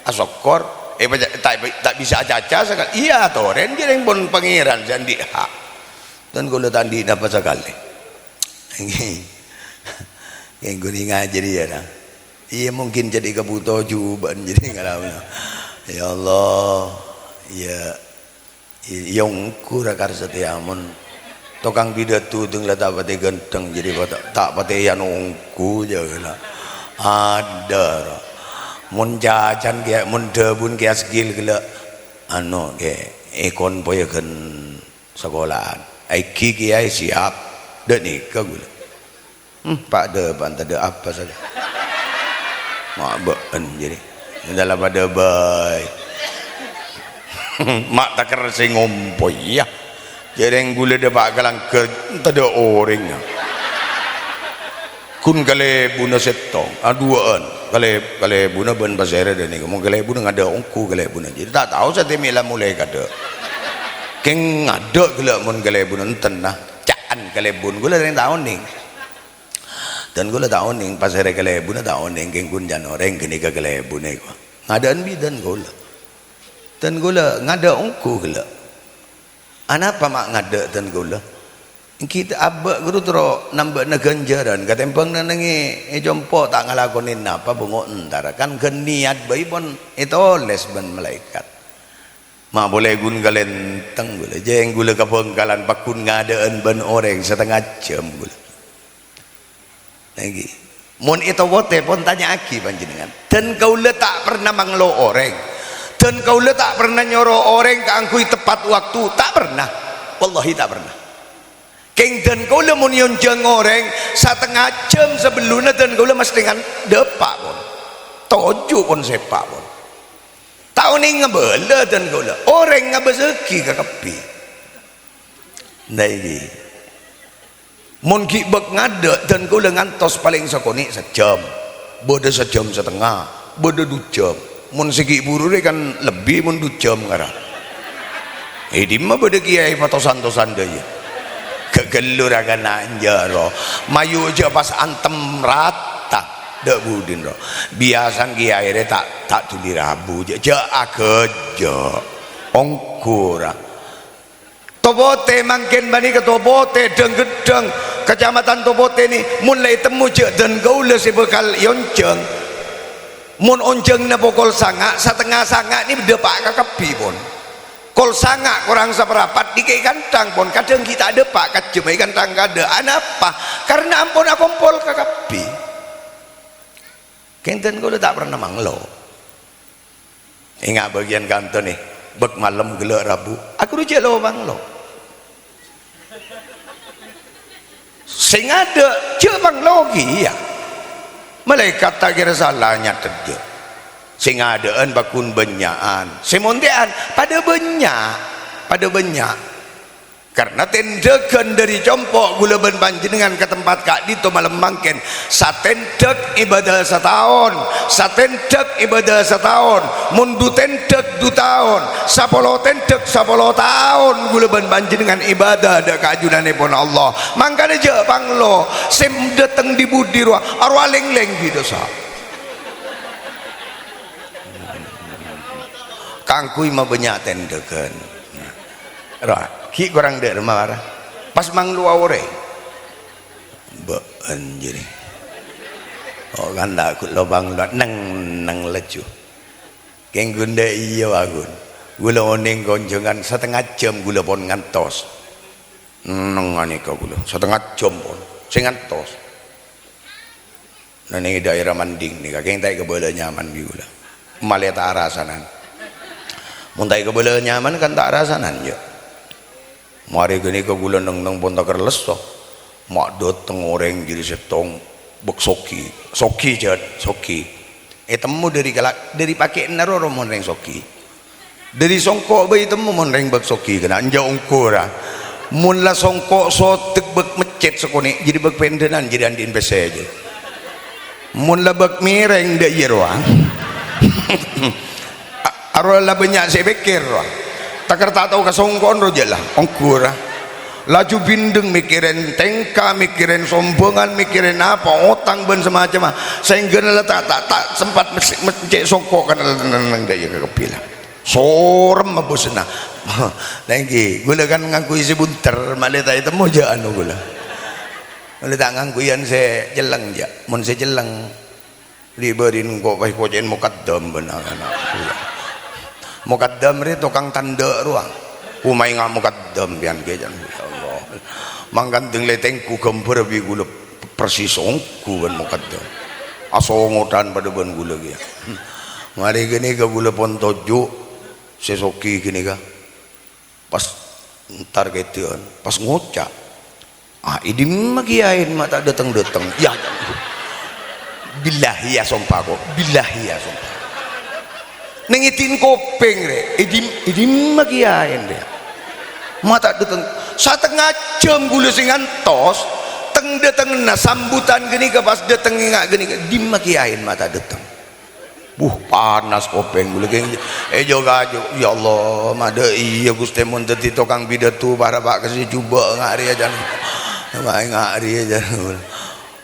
asokkor, èpaca-, ta', ta' bisa acaca sakalè, iyâ atorèn, jhârèng pon Pangèran sè andi' hak. Dân kaulâ ta' andi' napa sakalè. Èngghi. Èngghi ngajhâri, yâ, nah. Iyâ, mungkin jadi kebuto jubâ'ân jadi ngalauna. Ya Allah, iyâ, iyâ, ongghu ra kar satèya mon tokang pidato dâng la ta' patè ghântheng, jadi ta', ta' patè èyan ongghu jâ' ghellâ'. Adâ', ra. Mon cacan kèya, mon dhâbuna kèya asgil ghellâ', ano, kè, èkonvoy ghân sakola'an. Èngghi kèyaè siap. Dâ' nèka ghulâ. Hmm, padâ, pan tadâ' apa saja. Ma' bâ'ân jârèya. Èngghi la padâ bhâi. Ma' tèkèr sè ngompoy, yâ. Jhârèng ghulâ dâpa' ka langghâr, tadâ' orèngnga. Ghun kalèbunna sèttong, aduwâ'ân. Kalè-, kalèbunna bân pasèra dâ' nèka. Mon kalèbunna ngadâ' ongghu kalèbunna. Jadi ta' tao satèya mèla molaè kadâ'. Kèng ngadâ' ghellâ' mon kalèbunna enten, nah. Ca'an kalèbun ghulâ rèng ta' onèng. Dân ghulâ ta' onèng, pasèra kalèbunna ta' onèng, kèng ghun can orèng ghânèka kalèbunna èko. Ngadâ'ân bi' dân ghulâ. Dân ghulâ ngadâ' ongghu ghellâ'. Anapa ma' ngadâ' dân ghulâ? Èngghi ta' abâ' ghuru terro nambâ'na ghânjhârân, katèmbhâng nèng è compo' ta' ngalakonè napa bângo' èntar. Kan ghân niyat bhâi pon ètolès bân malaèkat. Ma' polè ghun kalèntèng ghulâ, jhâ' ghulâ ka Bhângkalan pagghun ngadâ'ân bân orèng satengnga jhâm ghulâ. Nèngghi. Mon è Tobotè pon tanya'aghi panjhennengngan. Dân kaulâ ta' perna manglo orèng. Dân kaulâ ta' perna nyoro orèng kaangghuy teppat waktu. Ta' perna. Wallahi ta' perna. Kèng dân kaulâ mon èonjhâng orèng, satengnga jhâm sabellunna dân kaulâ mastè ngan-, dâpa' pon. Toju' pon sèpa' pon. Ta' onèng ngabâlâ dân kaulâ. Orèng ngabâsaghi kakabbhi. Nèngghi. Mon ghi' bâk ngadâ', dân kaulâ ngantos palèng sakonè' sajhâm, bâdâ sajhâm satengnga, bâdâ du jhâm. Mon sè ghi' buru rè kan lebbi mon du jhâm ngara. È dimma bâdâ kèyaè patos-antosan dâjâ? Ghâ-, ghâllu ra kana' enjâ' ro. Mayu jhâ' pas antem rata. Dâ' budina ro. Biyasana kèyaè rè ta', ta' dhuli rabu, jhâ', jhâ' aghâjâ'. Ongghu ra. Tobotè mangkèn panèka Tobotè, Dhâng-Ghedhâng, Kacamatan Tobotè nè, mon la ètemmo jhâ' dân kaulâ sè bhâkal èonjhâng. Mon onjhângnga pokol sanga', satengnga sanga' nè dâpa' kakabbhi pon. Kol sanga' korang saparapat, dikè'è kantang pon, kadhâng ghi' ta' dâpa' kajjhâ' mè' kantang kadâ'. Anapa? Karna ampon akompol kakabbhi. Kènten kaulâ ta' parna manglo. Enga' bâgiyân kanto nè, bâk malem ghellâ' Rabu, aghuru jhâ' lo manglo. Sè ngadâ' jhâ' panglo kèya. Malaèkat ta' kèra sala nyateddhâ. Sè ngadâ'ân pagghun bânnya'an, sè montè'an padâ bânnya', padâ bânnya'. Karna tèndhâghân dhâri compo' ghulâ bân panjhennengngan ka tempat ka'dinto malem mangkèn, satèndhâk ibadah sataon, satèndhâk ibadah sataon, mon du tèndhâk du taon, sapolo tèndhâk sapolo taon ghulâ bân panjhennengngan ibadah dâ' ka ajunanèpon Allah. Mangkana jhâ' panglo, sè dâteng dhi-budhi rowa, arowa lèng-lèng bi' dhusa. Kaangghuy mabânnya' tèndhâghân. Rowa, ghi' korang dâ' remma mara. Pas manglowa orèng. Bâ'ân jârèya. Oh, kan ta' gu-, lobâng lo-, neng-neng laju. Kèng ghun dâ' iyâ, wa ghun. Ghulâ onèng konjhângan satengnga jhâm ghulâ pon ngantos. Neng ghânèka ghulâ, satengnga jhâm pon. Sè ngantos. Nah, neng è dhaèra Manding nèka, kèng ta' èkabâlâ nyaman bi' ghulâ. Malè ta' arasanan. Mon ta' èkabâlâ nyaman, kan ta' arasanan, jâ'. Marè ghânèka ghulâ neng-neng pon takèr lesso. Ma' dâteng orèng jârèya sèttong bâk sogi. Sogi, jhât, sogi. Ètemmo dhâri kala-, dhâri pakè'anna roro mon rèng sogi. Dhâri songko' bhâi ètemmo mon rèng bâk sogi kèna, enjâ' ongghu ra. Mon la songko' sodek bâk meccèt sakonè', jârèya bâk pèndhânan, jârèya andi'na pèssè jâ. Mon la bâk mèrèng, dâ' iyâ rowa. A-, arowa la bânnya' sè èpèkkèr rowa. Takèr ta' tao ka songko'na rowa jâ' la, ongghu ra. Laju bindeng mèkkèrè tèngka, mèkkèrè sombhângan, mèkkèrè apa, otang bân samacemma. Saèngghâna la ta', ta', ta' sempat mè-, meccè' songko' kan neng-neng dâ' iyâ kabbhi la. Sorem abusna. Nèngghi, ghulâ kan ngangghuy sè bunter, malè ta' ètemmo jâ' anu ghulâ. Ghulâ ta' ngangghuyan sè cellèng jâ'. Mon sè cellèng, ri-bâri' engko' pas èkocè'è mokaddam bân ana'-ana' ghulâ. Mokaddam rè tokang tandhâ' rowa. Umaè nga' mokaddam pèyan kèya, ya Allah. Mangkana deng lè tèngghu ghâmbhâr bi' ghulâ persis ongghu bân mokaddam. Asongotan padâ bân ghulâ kèya. Marè ghânèka ghulâ pon toju'. Sè sogi ghânèka, pas entar kèdhâ'ân, pas ngoca', "Ah, è dimma kèyaèna ma' ta' dâteng-dâteng?" Ya, billahi ya, sompa, ko'. Billahi ya, sompa. Neng è din kopèng, rè. È dim-, è dimma kèyaèna, rè? Ma' ta' dâteng. Satengnga jhâm ghulâ sè ngantos, teng-dâtengnga sambutan ghânèka pas dâteng enga' ghânèka. Dimma kèyaèna ma' ta' dâteng? Wuh, panas kopèng ghulâ, kèng, è, jhâ'-kajhâ'. Ya Allah, ma' dâ' iyâ, Ghustè, mon dhâddhi tokang pidato, para' pa' ka sè jhubâ' nga' rèya, jân. Ma' enga' rèya, jân.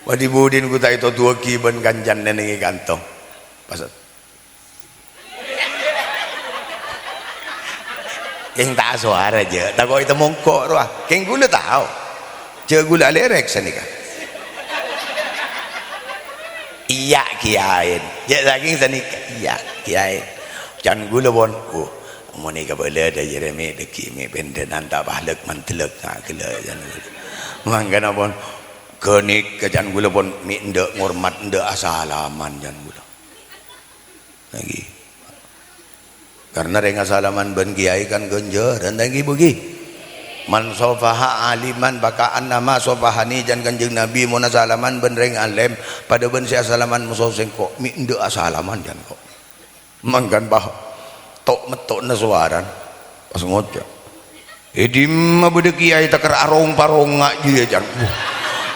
Budi-budina ghu ta' ètoduwâghi bân kancana neng è kanto. Pas. Kèng ta' asowara, jhâ'. Tako' ètemmo engko' rowa. Kèng ghulâ tao. Jhâ' ghulâ alèrèk sanèka. Iyâ, kèyaèna. Jhâ' sakèng sanèka. Iyâ, kèyaèna. Can ghulâ pon. Oh, mon è kabâlâ dâ' jârèya mè' dâggi' mè' pèndhânan ta' palèk mandellek nga' ghellâ', can ghulâ. Mangkana pon. Ghânèka can ghulâ pon mè' endâ' ngormat, endâ' asalaman, can ghulâ. Lagi. Karna rèng asalaman bân kèyaè kan ghânjhârân, ta' ènggi, Bu, ghi? "Man sofaha aliman faka'annama sofahani," can Kanjeng Nabi, mon asalaman bân rèng alèm, padâ bân sè asalaman moso sèngko', mè' endâ' asalaman, can, ko'. Mangkana, bah, to'-metto'na sowarana, pas ngoca'. È dimma bâdâ kèyaè takèr arong-parongnga' jârèya, can.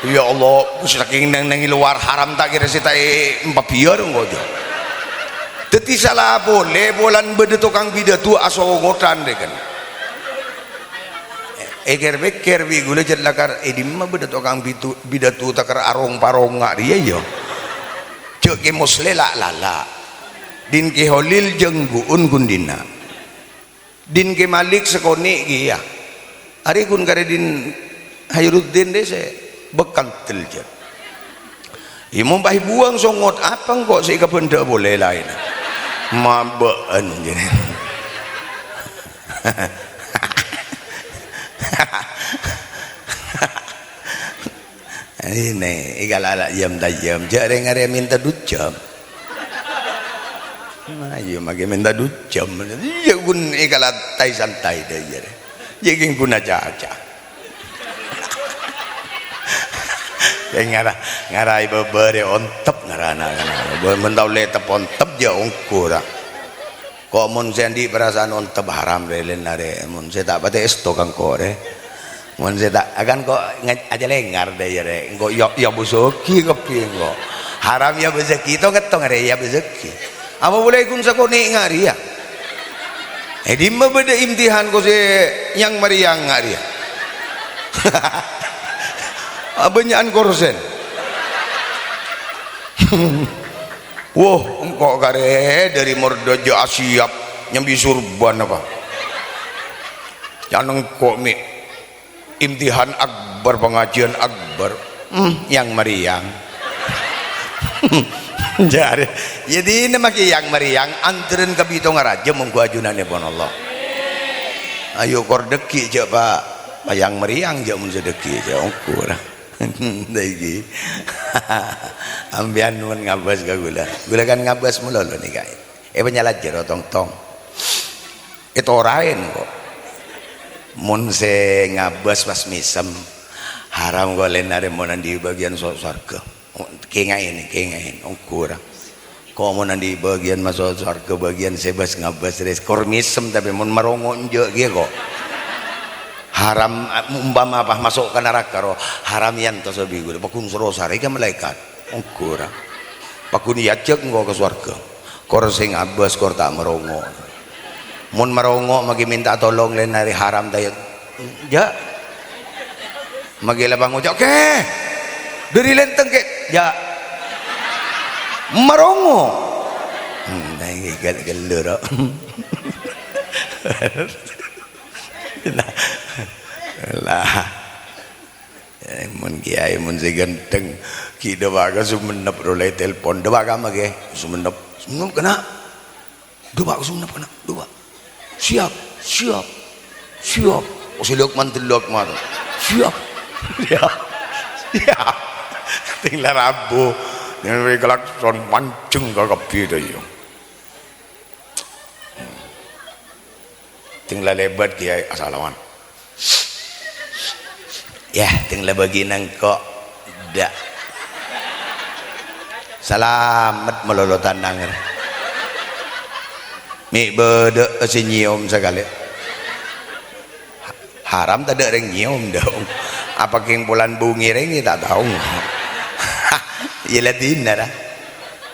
Wuh. Ya Allah, sakèng neng-neng è lowar haram ta' kèra sè ta' è-, èpabiyâr engko', jâ. Dhâddhi sala polè polana bâdâ tokang pidato asongotan rèken. Èkèr-pèkkèr bi' ghulâ jhât lakar, è dimma bâdâ tokang pitu-, pidato takèr arong-parongnga' rèya, ya? Jhâ' Kè Moslè la'-lala'. Din Kè Holil jhânggu'un ghun dinna'. Din Kè Malik sakonè' kèya. Arè ghun karè Din Khairuddin rè sè bâk kandel, jâ. Iyâ, mon pas èbuwâng songot, apa engko' sè èkabhendhâ' polè laènna? Mabâ'ân, jârèya. Ini, ikalala jam tajam. Jhâ' rèng arè minta dujâm. Ayo, maghi minta dujâm. Iyâ, ghun ikala tai-santai dâ' iyâ. Jhâ' ghun guna caca. Jhâ' ngara, ngara bâbâ rè ontep ngarana. Bâ-, mon tao lè tep ontep jhâ' ongghu ra. Ko' mon sè andi' parasaan ontep haram rè lèn arè. Mon sè ta' patè èsto kangko rè. Mon sè ta', akan ko' nge-, aja lengar dâ' iyâ rè. Engko' ya, ya bâsaghi kabbhi engko'. Haram ya bâsaghi, tong-èttong arè ya bâsaghi. Apa polè ghun sakonè' nga' rèya? È dimma bâdâ imtihan ko sè nyang-marèyang nga' rèya? Abânnya'an korsèn. Woh, engko' karè dâri morda jhâ' asiyap nyambi surban apa? Can engko' mè' imtihan akbar, pangajiân akbar. Hmm, nyang-marèyang. Jârèya, jâdina maghi nyang-marèyang, antarèn ka Bâto Ngaraja, mongghu ajunanèpon Allah. Ayo, kor dâggi' jhâ', Pa'. Pa' nyang-marèyang jhâ' mon sè dâggi' jhâ' ongghu ra. Saiki. Sampèyan mon ngabâs ka ghulâ. Ghulâ kan ngabâs malolo nèka. È panyalajâr, tong-tong. Ètoraè engko'. Mon sè ngabâs pas mèsem, haram engko' lèn arè mon andi' bâgiyân so-, sowarghâ. Kèngaè, kèngaè, ongghu ra. Ko' mon andi' bâgiyân maso' sowarghâ, bâgiyân sè bâs-ngabâs rè, kor mèsem, tapè mon marongo' enjâ' kèya ko'. Haram, umpama apa maso' ka naraka ro, haram èyantos bi' ghulâ, paggun soro sarè ka malaèkat. Ongghu ra. Paggun èajhâk engko' ka sowarghâ. Kor sè ngabâs, kor ta' marongo'. Mon marongo' maghi mènta tolong lèn arè haram ta' iyâ? Jhâ'. Maghi la pangoca', "Kè, dâri Lèntèng, Kè." Jhâ'. Marongo'. Hmm, nah, ini gel-, gellur, kok. Nah. Lah. Eh, mon kiai, mon sè ghântheng, ghi' dâpa' ka Sumenep ro la ètelpon. "Dâpa' ka ma, Kè?" "Sumenep." "Sumenep kèna'?" "Dâpa' ka Sumenep kèna', dâpa'." "Siap, siap, siap." Oh, sè lèk man-, dellèk man. "Siap, siap, siap." Tèng la rabu. Neng rè klakson pancèng ka kabbhi dâ' iyâ. Tèng la lèbât kiai asalaman. Yâ, tèng la bâghi nangko'. Dâ'. Salamet malolo tanang. Mè' bâdâ sè nyèyom sakalè. Haram tadâ' rèng nyèyom, dong. Apa kèng polan bungè rèng, ta' tao. Yâ la dinna, ra.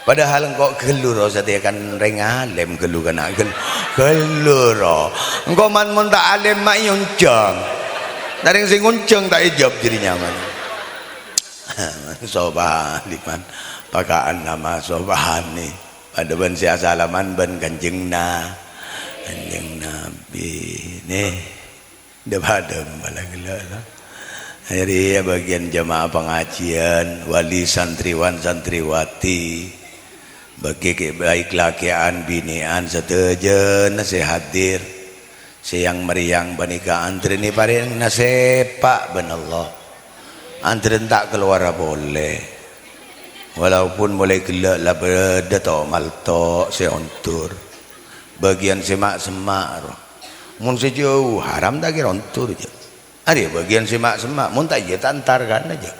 Padahal engko' ghâllu ro satèya kan rèng alèm ghâllu kana' ghâl-, ghâllu ro. Engko' man mon ta' alèm ma' èonjhâng. Narèng sè ngonjhâng ta' èjâb jârèya nyaman. Sobhani man. Paka'an nama sobhani. Padâ bân sè asalaman bân Kanjeng Na-, Kanjeng Nabi. Nè. Dâ-padâ bâlâ ghellâ', la. Arèya bâgiyân jamaah pangajiyân, wali santriwan santriwati, bâgi kè-, baik lakè'an binè'an sadhâjâna sè hadir, sè yang-marèyang panèka antarèna parèngna sèpa' bân Allah. Antarèna ta' kalowara polè. Walaupun molaè ghellâ' la bâdâ to'-malto' sè ondur. Bâgiyân sè ma'-semma' ro. Mon sè jâu, haram ta' kèra ondur, jâ'. Arèya bâgiyân sè ma'-semma', mon ta' iyâ ta' entar kana, jâ'.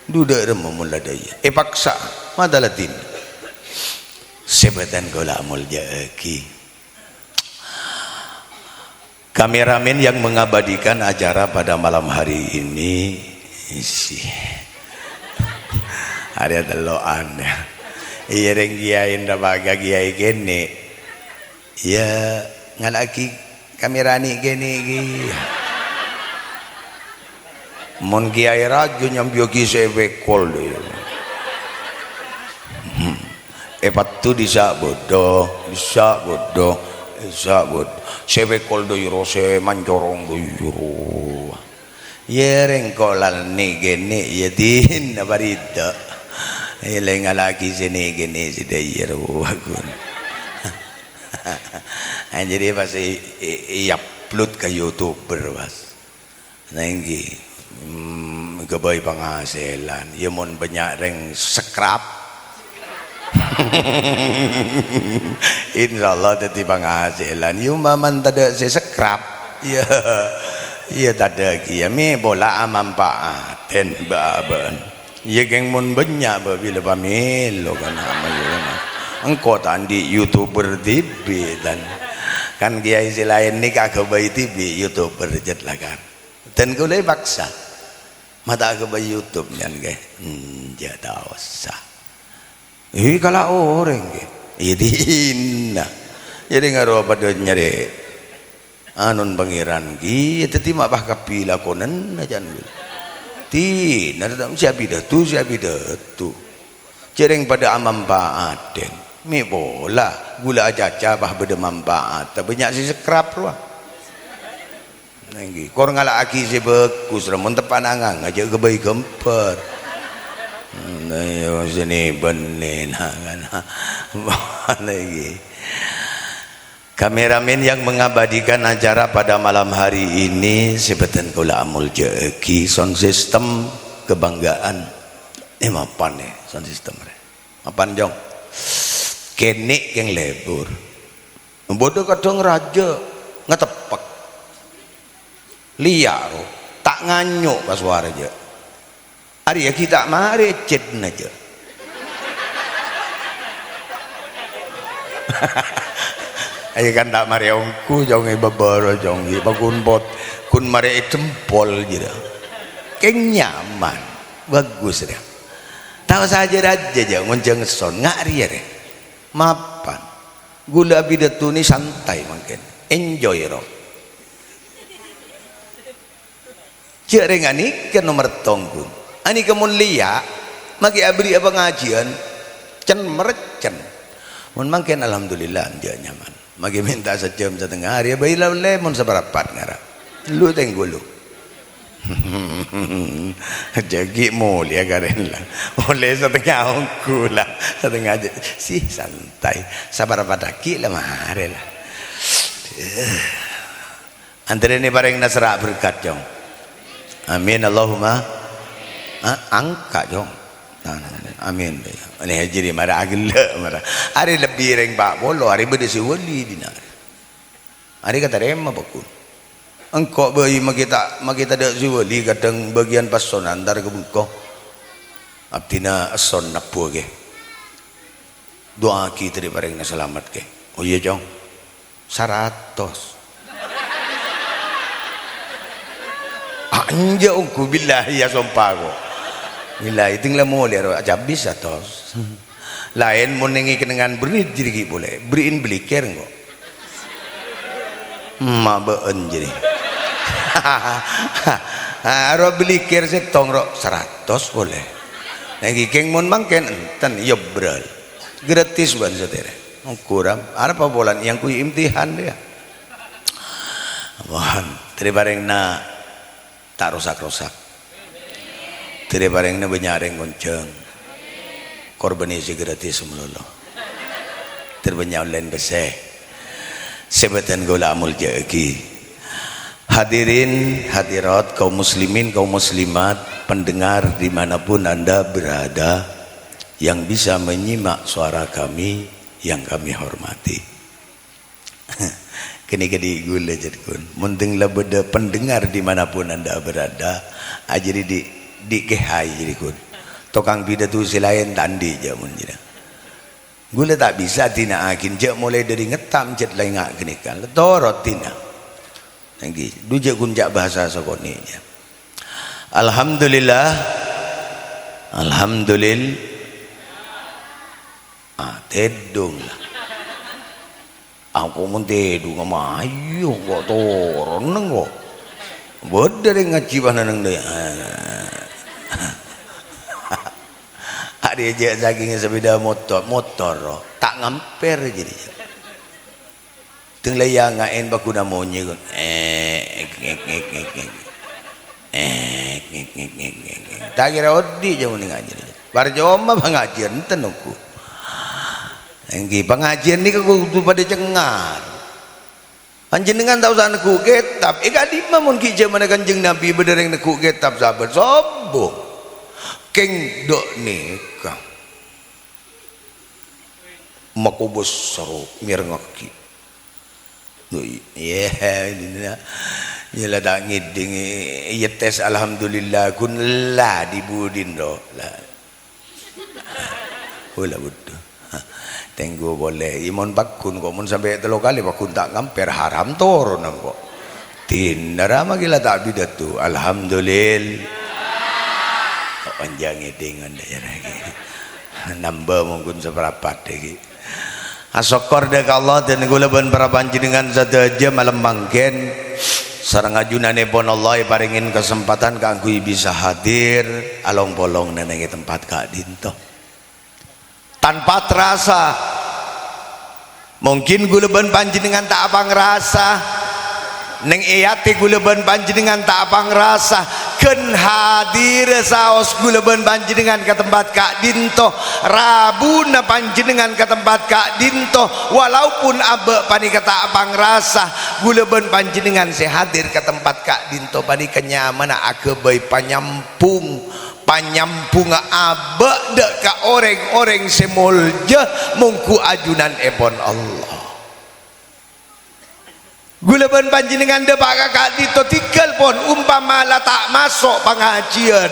Dhu dâ' remma mon la dâ' iyâ. Èpaksa, mata ladin. Sè bâdhân kaulâ amoljâ'aghi. Kameramen yang mengabadikan acara pada malam hari ini, isi. Arèya tello'an, yâ. Iyâ, rèng kiai nda paga kiai kènè'. Yâ, ngala'aghi kamera nè' kènè' ghi. Mon kiai rajâ nyambiyâghi sè èpèkol, dâ' iyâ. Hmm. Èpattu dissa' bâdâ, dissa' bâdâ, dissa' bâdâ. Sè èpèkol, dâ' iyâ ro, sè mancorong, dâ' iyâ ro. Yâ, rèng ko' la nè' kènè', yâ, dinna parèdâ. Yâ, lè ngala'aghi sè nè' kènè' sè dâ' iyâ ro, ghun. Nah, jadi pas i-, i-, i-upload ka YouTuber, pas. Nah, èngghi. Hmm, ghâbây panghasilan. Ya, mon bânnya' rèng scrap. Insyaallah dhâddhi panghasilan. Ya, umpama tadâ' sè scrap. Ya, ya tadâ' kèya. Mè' pola amanfaatèn bâ'-abâ'ân. Iyâ, kèng mon bânnya' bâ' bilâ pamèlo kan ama iyâ kan. Engko' ta' andi' YouTuber dhibi' tan. Kan kèyaè sè laèn nèka aghâbây dhibi' YouTuber jhât la kan. Dan kaulâ èpaksa. Ma' ta' aghâbây YouTube nyan kè. Enjâ' ta' osa. Ih, kala orèng kè. Iyâ dinna. Jadi ngaro padâ nyarè. Anun Pangèran kèya dhâddhi ma' pas kabbhi lakonanna, can ghulâ. Dinna, sè abidhâtu, sè abidhâtu. Jhârèng padâ amanfaatèn. Mè' pola, ghulâ acaca pas bâdâ manfaat, tapè bânnya' sè scrap rowa. Nèngghi, kor ngala'aghi sè bhâghus, ra mon teppa'na nganga jhâ' ghâbây ghâmbhâr. Hmm, ayo, sini bânnè, nah, kan. Nèngghi. Kameramen yang mengabadikan acara pada malam hari ini, sè bhâdhân kaulâ amoljâ'aghi, sound system kebanggaan. Eh, mapan, eh, sound system, rè. Mapan, Jong. Kènè' kèng lebur. Bâdâ kadhâng rajâ ngateppek. Liya', ro, ta' nganyo' ka sowara, jâ'. Arèya ghi' ta' marè cètna, jâ'. Ayo kan ta' marè ongghu, Jong, è bâbârâ, Jong, ghi' paghun pot, ghun marè è dhempol, jâ'. Kèng nyaman, bhâghus, rè. Ta' osa jâ-rajâ, jâ', ngonjhâng esson, nga' rèya, rè. Mapan. Ghulâ abidhâtune santai mangkèn. Enjoy, ro. Jâ' rèng anèka nomer tonggu. Anèka mon liya', maghi abherri'a pangajiyân, cen-mercen. Mon mangkèn, alhamdulillah, jâ' nyaman. Maghi mènta sajâm satengnga, arèya bhâi la ollè mon saparapat ngara. Lu tèngghu lu. Jâ' ghi' molèya karèn la. Ollè satengnga ongghu la. Satengnga jâ-, sih, santai. Saparapat aghi' la marè la. Antarèna parèngna sera' berkat, Cong. Amin, Allahumma. Ah, angka', Cong. Nah, nah, nah. Amin. Nè, jârèya mara aghellâ', mara. Arè lebbi rèng pa' polo, arè bâdâ sè wali dinna'. Arè katarèma, bhâghus. Engko' bhâi maghi ta', maghi tadâ' sè wali, kadhâng bâgiyân passon antar ka bengko. Abdhina esson nebbhuwâ, kè. Du'aaghi dhâri parèngna salamet, kè. Oh iyâ, Cong. Saratos. Ah, enjâ' ongghu, billahi, ya, sompa, ko'. Billahi, tèng la molèya, ro, acabis satos. Laèn mon nèngè kennengngan bâri' jârèya ghi' polè. Bâri'in beliker, engko'. Emma' bâ'ân jârèya. Ah, ro beliker sèttong, ro, saratos polè. Nèngghi kèng mon mangkèn enten, iyâ bral. Gratis bân satèya. Ongghur, arapa polana èangghuy imtihan, yâ. Mohon, dhâri parèngna ta' rosak-rosak. Dhâri parèngna bânnya' rèng ngonjhâng. Korbhâni sè gratis malolo. Dhâri bânnya' ollèna pèssè. Sè bhâdhân kaulâ amoljâ'aghi. Hadirin, hadirat, kaum muslimin, kaum muslimat, pendengar di mana pun Anda berada, yang bisa menyimak suara kami, yang kami hormati. Kènè' kadhi' ghulâ, jârèya, ghun. Mon tèng la bâdâ pendengar di mana pun Anda berada, ajârèya dhi', dhi' kèhai, jârèya, ghun. Tokang pidato sè laèn ta' andi', jâ' mon jârèya. Ghulâ ta' bisa dina'aghin, jâ' molaè dhâri ngettam jhât la enga' ghânèka. La toro' dina. Èngghi, dhu jâ' ghun ca' bhâsa sakonè', jâ'. Alhamdulillah. Alhamdulil-, ah, tèdung la. Aku mon tèdung mayu kok toron neng kok. Bâdâ rèng ngajhi panenneng dâ'. Arèya jâ' sakèng sepeda motor, motor, ta' ngampèr jârèya. Tèng la èyanga'èn pagghun amonyè, kon. Eh, ngek, ngek, ngek, ngek. Eh, ngek, ngek, ngek, ngek, ngek. Ta' kèra odi' jâ' mon ngajhi. Parcoma pangajhiyân enten ongghu. Èngghi, pangajiân nèka kodhu padâ cengngar. Panjhennengngan ta' osa neggu' kètab. È, ka'dimma mon ghi' jhâmanna Kanjeng Nabi bâdâ rèng neggu' kètab sabbhân sobbhu? Kèng dâ' nèka. Makobâs soro mèrengngaghi. Iyâ, iyâ, iyâ la ta' ngèdhing, iyâ tes alhamdulillah, ghun la di budin ro. La. Ghulâ bhuddhu. Tèngghu polè. Iyâ mon pagghun kok, mon sampè' tello kalè pagghun ta' ngampèr, haram toron engko'. Dinna ra maghi la ta' pidato. Alhamdulillah. Kok panjhâng ngèdhing anda ya lagi. Nambâ mongghun saparapat ghi. Asokkor dâ' ka Allah, dhân ghulâ bân para panjhennengngan sadhâjâ malem mangkèn, sareng ajunanèpon Allah èparèngè kasempadhân kaangghuy bisa hadir, along-polong neng è tempat ka'dinto. Tanpa terasa, mungkin ghulâ bân panjhennengngan ta' apangrasa, Neng è atè ghulâ bân panjhennengngan ta' apangrasa, ghân hadirrâ saos ghulâ bân panjhennengngan ka tempat ka'dinto, rabuna panjhennengngan ka tempat ka'dinto, walaupun abâ' panèka ta' apangrasa, ghulâ bân panjhennengngan sè hadir ka tempat ka'dinto panèka nyamana aghâbây panyampung, panyambhungnga abâ' dâ' ka orèng-orèng sè molja mongghu ajunanèpon Allah. Ghulâ bân panjhennengngan dâpa' ka ka'dinto, tèngghâl pon, umpama la ta' maso' pangajiân,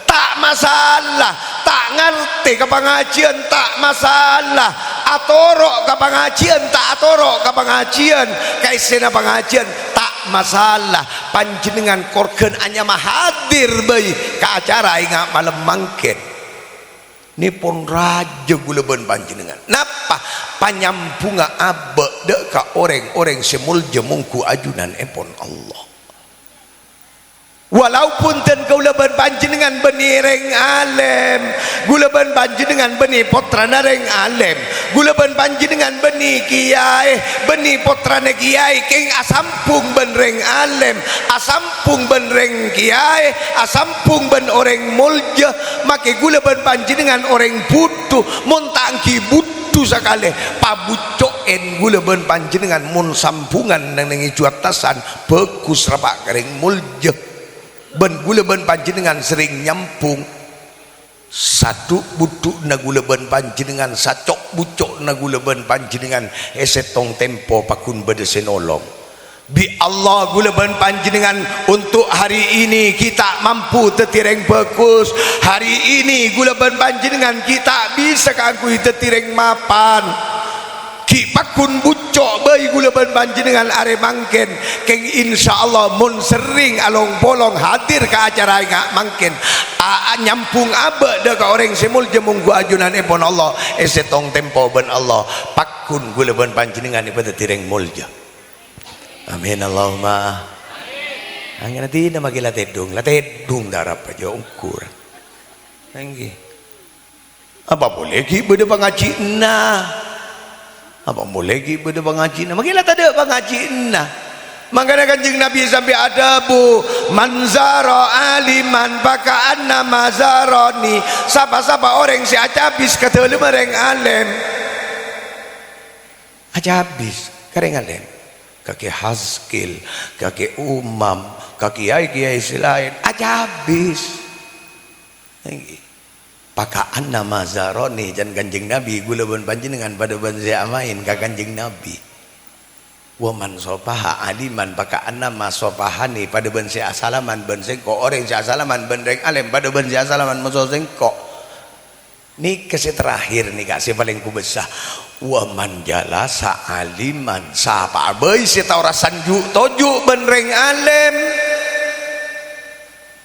ta' masalah, ta' ngartè ka pangajiân, ta' masalah, atoro' ka pangajiân, ta' atoro' ka pangajiân, kaèssèna pangajiân, ta' masalah, panjhennengngan korghân anyama hadir bhâi ka acara enga' malem mangkèn. Nèpon rajâ ghulâ bân panjhennengngan. Napa? Panyambhungnga abâ' dâ' ka orèng-orèng sè molja mongghu ajunanèpon Allah. Walaupun dhân kaulâ bân panjhennengngan bânnè rèng alèm, ghulâ bân panjhennengngan bânnè pottrana rèng alèm, ghulâ bân panjhennengngan bânnè kiyaè, bânnè pottrana kiyaè, kèng asambhung bân rèng alèm, asambhung bân rèng kiyaè, asambhung bân orèng molja, makè ghulâ bân panjhennengngan orèng bhudhu, mon ta' èngghi bhudhu sakalè, pabhucco'èn ghulâ bân panjhennengngan mon sambhungan neng-neng è jhu attasan, bhâghus rapa' ka rèng molja. Bân ghulâ bân panjhennengngan serrèng nyambhung. Sadhu'-budhu'na ghulâ bân panjhennengngan, saco'-buco'na ghulâ bân panjhennengngan è sèttong tempo pagghun bâdâ sè nolong. Bi' Allah ghulâ bân panjhennengngan untuk hari ini ghi' ta' mampu dhâddhi rèng bhâghus. Hari ini ghulâ bân panjhennengngan ghi' ta' bisa kaangghuy dhâddhi rèng mapan. Ghi' pagghun bucco' bhâi ghulâ bân panjhennengngan arè mangkèn, kèng insyaallah mon serrèng along-polong hadir ka acara enga' mangkèn, a-, a-, nyambhung abâ' dâ' ka orèng sè molja mongghu ajunanèpon Allah, è sèttong tempo bân Allah, pagghun ghulâ bân panjhennengngan èpadhâddhi rèng molja. Amin, Allahumma. Angèn dina maghi la tèdhung, la tèdhung tarap aja ongghur. Èngghi. Apa polè ghi' bâdâ pangajiânna? Apa polè ghi' bâdâ pangajiânna? Maghi la tadâ' pangajiânna. Mangkana Kanjeng Nabi sampè' adhâbu, "Man zara aliman faka'annama zarani." Sapa-sapa orèng sè acabis ka dâlemma rèng alèm, acabis ka rèng alèm. Ka Kè Haskil, ka Kè Umam, ka kiyaè-kiyaè sè laèn, acabis. Èngghi. Paka'annama zarani, can Kanjeng Nabi, ghulâ bân panjhennengngan padâ bân sè amaèn ka Kanjeng Nabi. "Wa man sopaha aliman paka'annama sopahani," padâ bân sè asalaman bân sèngko', orèng sè asalaman bân rèng alèm padâ bân sè asalaman moso sèngko'. Nèka sè terakhir nèka sè palèng kobâsa. "Wa man jalasa aliman," sapa'a bhâi sè ta' ora sanju'-toju' bân rèng alèm.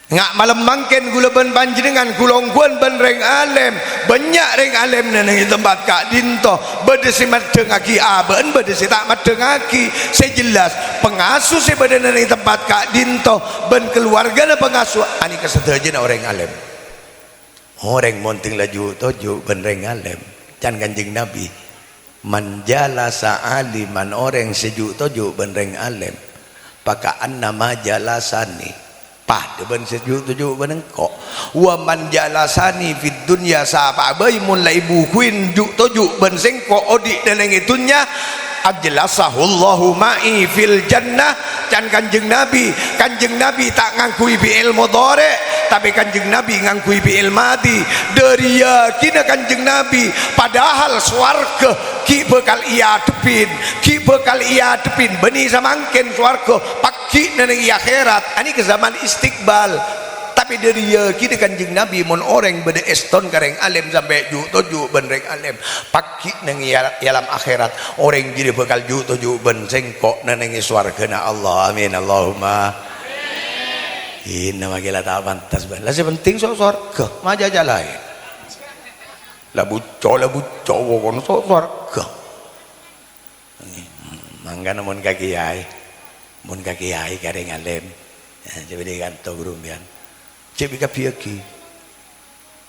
Nga' malem mangkèn ghulâ bân panjhennengngan ghulongghuwân bân rèng alèm. Bânnya' rèng alèm neng-neng è tempat ka'dinto. Bâdâ sè maddhângaghi abâ'na, bâdâ sè ta' maddhângaghi. Sè jelas, pangasuh sè bâdâ neng-neng è tempat ka'dinto bân kalowarghâna pangasuh anèka sadhâjâna orèng alèm. Orèng mon tèng la ju'-toju' bân rèng alèm. Can Kanjeng Nabi, "Man jalasa aliman," orèng sè ju'-toju' bân rèng alèm, "paka'annama jalasani," padâ bân sè ju'-toju' bân engko'. "Wa man jalasani fid dunya," sapa'a bhâi mon la èbhukuin ju'-toju' bân sèngko' odi' neng è dhunnya, "ajlasahullahu ma'i fil jannah." Can Kanjeng Nabi, Kanjeng Nabi ta' ngangghuy fi'il mudhari', tapè Kanjeng Nabi ngangghuy fi'il madhi. Dhâri yakinna Kanjeng Nabi, padahal sowarghâ ghi' bhâkal èadhebbhin, ghi' bhâkal èadhebbhin, bânnè samangkèn sowarghâ, pagghina neng è akhèrat, anèka zaman istiqbal. Tapè dhâri yakinna Kanjeng Nabi, mon orèng bâdâ èston ka rèng alèm sampè' ju'-toju' bân rèng alèm, pagghina neng è al-, è alam akhèrat, orèng jârèya bhâkal ju'-toju' bân sèngko' neng è sowarghâna Allah. Amin, Allahumma. Inna makè la ta' pantes, bân. La sè pentèng so-, sowarghâ, maca ca' laèn. La bucco', la bucco', pokokna so-, sowarghâ. Mangkana mon ka kèyaè, mon ka kèyaè ka rèng alèm, eh, coba dikantong ghuru sampèyan. Cè' èkabbhiyâghi.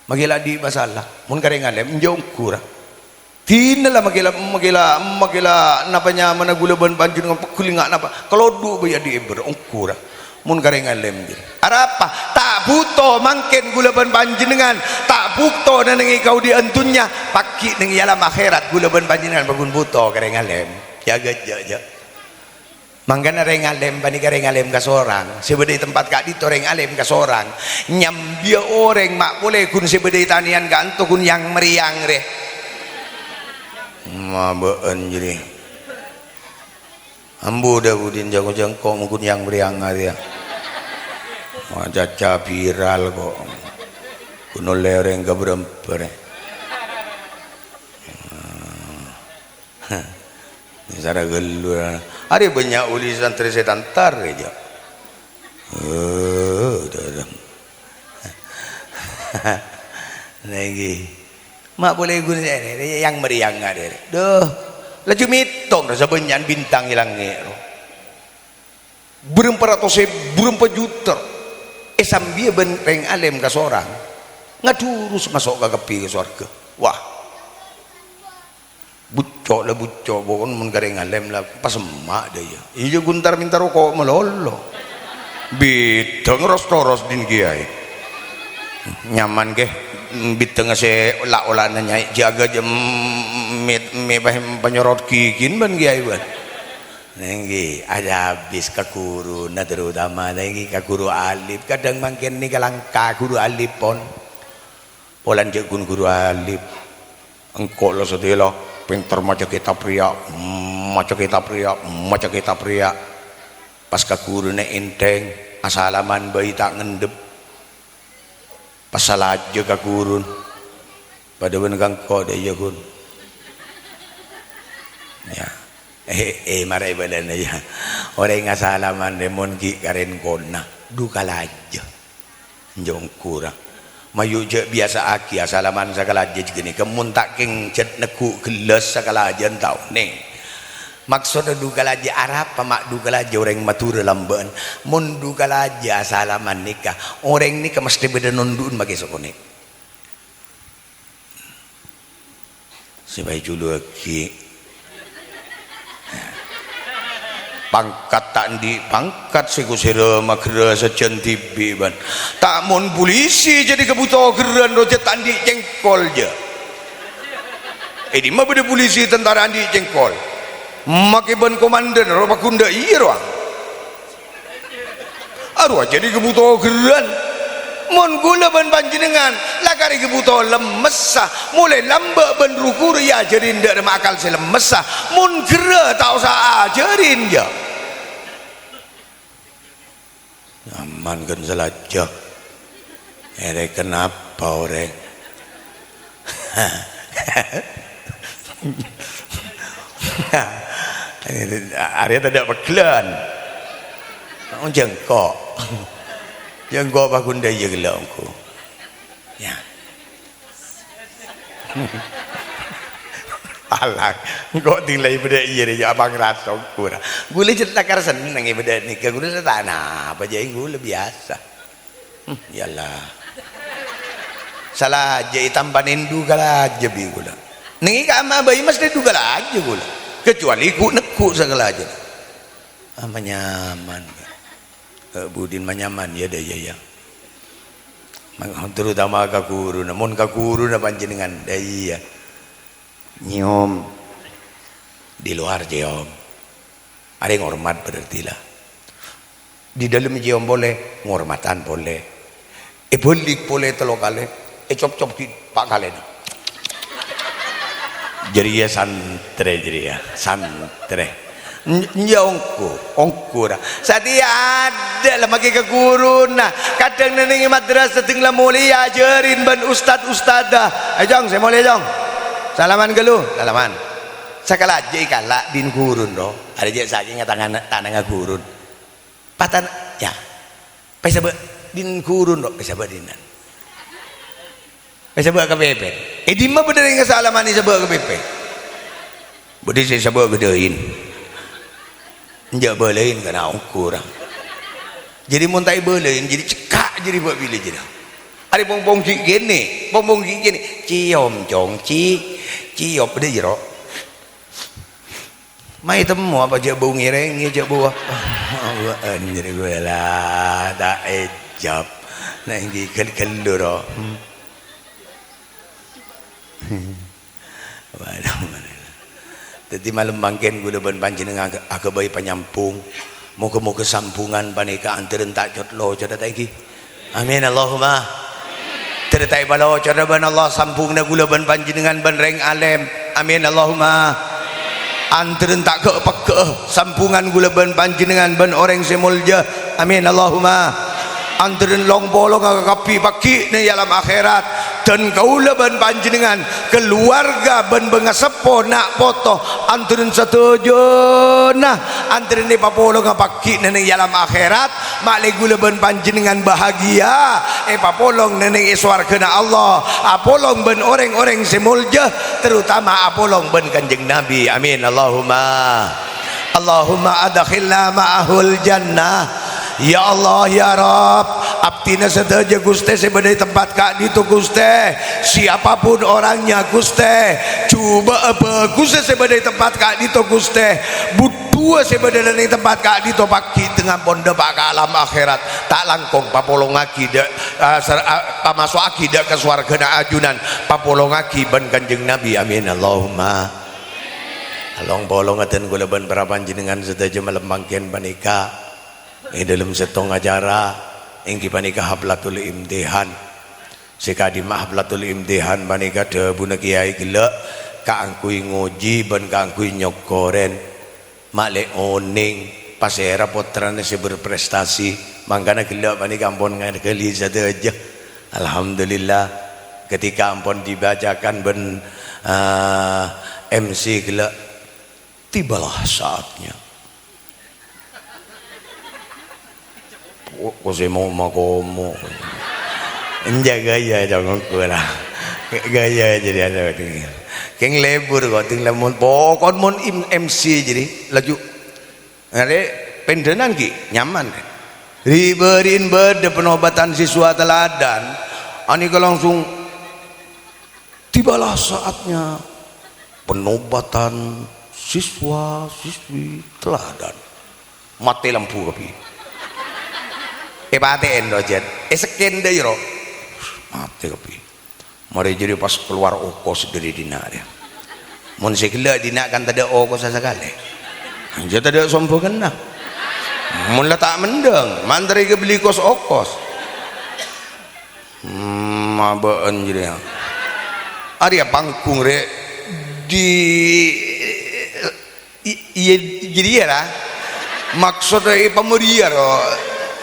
Makè la andi' masalah, mon ka rèng alèm, enjâ' ongghu ra. Dinah la makè la, makè la, makè la napa nyamana ghulâ bân panjhennengngan pegghul nga' napa, kalodhu' bhâi andi' èbâr, ongghu ra. Mon ka rèng alèm, jâ. Arapa? Ta' bhuto mangkèn ghulâ bân panjhennengngan, ta' bhuto neng è kaodi'ân dhunnya, pagghina neng è alam akhèrat ghulâ bân panjhennengngan pagghun bhuto ka rèng alèm. Jâgâ, jâ, jâ. Mangkana rèng alèm panèka rèng alèm kasorang. Sè bâdâ è tempat ka'dinto rèng alèm kasorang. Nyambiyâ orèng ma' polè ghun sè bâdâ è tanèyan ka'anto ghun yang-mèrèyang rè. Mabâ'ân jârèya. Ambu dâ budin jâko-jâko mungkun yang-mèrèyang arèya. Wah, caca viral kok. Ghun ollè orèng ka bârâmpa rè. Sara ghâllu. Arè bânnya' olè santrè sè tantar, jâ. Eh, dârem. Nèngghi. Ma' polè ghun sè, yang-mèrèyang arè. Duh. Laju mètong, rassa bânnya'an bintang è langngè' ro. Bârâmpa ratos èbu, bârâmpa juta. Èsambiyâ bân rèng alèm kasorang. Ngadhurus maso' ka kabbhi ka sowarghâ. Wah. Bucco' la bucco', pokokna mon ka rèng alèm la pasemma' dâ' iyâ. Iyâ ghun tar-mènta roko' malolo. Bidhâng ros-toros din kèyaè. Nyaman kè, bidhângnga sè la-, olana nyai jâgâ jâm mè-, mè-, panyorot ghighina bân kèyaè bân. Nèngghi, ajâ abis ka ghuruna terutama, nèngghi ka ghuru alif. Kadhâng mangkèn nèka langka ghuru alif pon. Polana jâ' ghun ghuru alif. Engko' la satèya la pènter maca kètab rèya, maca kètab rèya, maca kètab rèya. Pas ka ghuruna ènthèng, asalaman bhâi ta' ngendhep. Pas salajâ ka ghuruna. Padâ bân ka engko' dâ' iyâ, Ghun. Yâ. Eh, eh, mara èbâlâna, yâ. Orèng asalaman rè mon ghi' karèn kona, du kalajâ. Enjâ' ongghu ra. Mayu jâ' biyasa'aghi asalaman sakalajâ jâ' ghânèka, mon ta' kèng jhât neggu' ghellâs sakalajâ ta' onèng. Maksodda du kalajâ arapa, ma' du kalajâ orèng Madhurâ lambâ'ân? Mon du kalajâ asalaman nèka, orèng nèka mesthè bâdâ nondu'ân makè sakonè'. Sè bhâi juluwaghi. Pangkat ta' andi' pangkat, sè kosèra maghârâ sajân dhibi', bân. Ta' mon polisi jârèya kabhuto ghârân, roja ta' andi' cèngkol, jâ. È dimma bâdâ polisi tentara andi' cèngkol? Makè bân komandân, ro paggun dâ' iyâ, rowa. Arowa jârèya kabhuto ghârân. Mon ghulâ bân panjhennengngan la karè kabhuto lemmessa, molaè lambâ' bân ru-ghuru èajhârin dâ' remma akal sè lemmessa. Mon ghârâ ta' osa ajhârin, jâ. Nyaman kan salajâ. Èrè kenapa orèng? Arèya tadâ' pegghellân. Oh, jângko'. Jângko' paggun dâ' iyâ ghellâ' ongghu. Yâ. Alang, engko' dilai bâdâ iyâ rè, yâ, apa ngrasa ongghu ra. Ghulâ jhât lakar senneng è bâdâ nèka, ghulâ ta' napa, jâ' ghulâ biyasa. Hmm, yâ Allah. Salajâ ètampanè du kalajâ bi' ghulâ. Nèng è kamma bhâi mesthè du kalajâ ghulâ. Kecuali ghu'-, neggu' sakalajâ. Ah, manyaman. Eh, budin manyaman, yâ, dâ, yâ, yâ. Terutama ka ghuruna. Mon ka ghuruna panjhennengan, ya iyâ. Nyèom. Di luar nyèom. Arèya ngormat berarti la. Di dâlem nyèom polè, ngormatan polè. Èbâlik polè tello kalè, ècopcop ghi' pa' kalèna. Jârèya santrè jârèya, santrè. N-, iyâ ongghu, ongghu ra. Satèya adâ' la makè ka ghuruna. Kadhâng neng è madrasah dhâng la molè èajhâri bân ustad-ustadzah. Ayo, Cong, sè molè, Cong. Salaman ghâllu, salaman. Sakalajâ èkala' din ghurun, ro. Arèya jhâ' sakènga tanganna, tanangnga ghurun. Patan, ya. Pèsabâ' din ghurun, ro. Pèsabâ' dinan. Pèsabâ' ka pèpèt. È dimma bâdâ rèng asalaman èsabâ' ka pèpèt? Bâdâ sè èsabâ' ka dâin. Enjâ' bâlâin kana' ongghu ra. Jârèya mon ta' èbâlâin, jârèya cekka' jârèya bâ' bilâ jârèya. Arè pong-pong ghi' kènè', pong-pong ghi' kènè'. Ciom, Cong, ci-, ciop dâ' jârèya. Maètemmo apa jâ' bâu ngèrèngè, jâ' bâu apa? Bâ'ân jârèya ghulâ la ta' èjâb. Nèng ghi ghâl-ghâllu, ro. Hmm. Waduh, mara. Dhâddhi malem mangkèn ghulâ bân panjhennengngan aghâbây panyambhung. Moghâ-moghâ sambhungan panèka antarèn ta' cot-locot, ta' ènggi? Amin, Allahumma. Dhâddhi ta' èpalocorra bân Allah sambhunganna ghulâ bân panjhennengngan bân rèng alèm. Amin, Allahumma. Antarèn ta' ghâ'-pegghâ'â sambhungan ghulâ bân panjhennengngan bân orèng sè molja. Amin, Allahumma. Antarèn long-polongnga kakabbhi paghi' neng è alam akhèrat. Dân kaulâ bân panjhennengngan, kaluwarga bân bângaseppo, na' poto, antarèn sadhâjâna, antarèn èpapolonga paghi' neng è alam akhèrat. Ma'lè ghulâ bân panjhennengngan bahagia, èpapolong neng è sowarghâna Allah, apolong bân orèng-orèng sè molja, terutama apolong bân Kanjeng Nabi. Amin, Allahumma. Allahumma adkhilna ma'ahul jannah. Ya Allah, ya Rabb, abdhina sadhâjâ, Ghustè, sè bâdâ è tempat ka'dinto, Ghustè. Siapapun orangnya, Ghustè, jhubâ'â bhâghussâ sè bâdâ è tempat ka'dinto, Ghustè. Bhudhuwâ sè bâdâ neng tempat ka'dinto paghi' tengnga pon dâpa' ka alam akhèrat. Ta' langkong papolongaghi dâ-, ah, sar-, ah, pamaso'aghi dâ' ka sowarghâna ajunan. Papolongaghi bân Kanjeng Nabi. Amin. Allahumma. Long-polongnga dân kaulâ bân para panjhennengngan sadhâjâ malem mangkèn panèka è dâlem sèttong acara, ènggi panèka Haflatul Imtihan. Sè ka'dimma Haflatul Imtihan panèka dhâbuna kèyaè ghellâ' kaangghuy ngoji bân kaangghuy nyokkorèn. Ma'lè onèng pasèra pottrana sè berprestasi, mangkana ghellâ' panèka ampon ngaghâli sadhâjâ. Alhamdulillah, ketika ampon dibacakan bân, eh, M C ghellâ', "Tibalah saatnya." Ko-, kosè mau makomo. Enjâ' gaya, jangan kurang. Gaya jadi ada. Kèng lebur kok, ting lemon. Pokon mon im-, M C jadi, laju. Ngarè pendhânan ghi' nyaman. Ri-, bâri'in bâdâ penobatan siswa teladan. Anèka langsung, "Tibalah saatnya penobatan siswa-siswi teladan." Matè lampu kabbhi. Èpatè'è, ro, Jan. Èsekken dâ' iyâ, ro. Matè kabbhi. Marè jârèya pas kalowar okos dâri dinna', rèya. Mon sè ghellâ' dinna' kan tadâ' okossa sakalè. Jâ tadâ' sombhunganna. Mon la ta' mendhâng, mandhâr èkabelli kos-okos. Hmm, abâ'ân jârèya. Arèya panggung, rè. Di I-, iyâ, jârèya, ra. Maksodda èpamoriyâ, ro.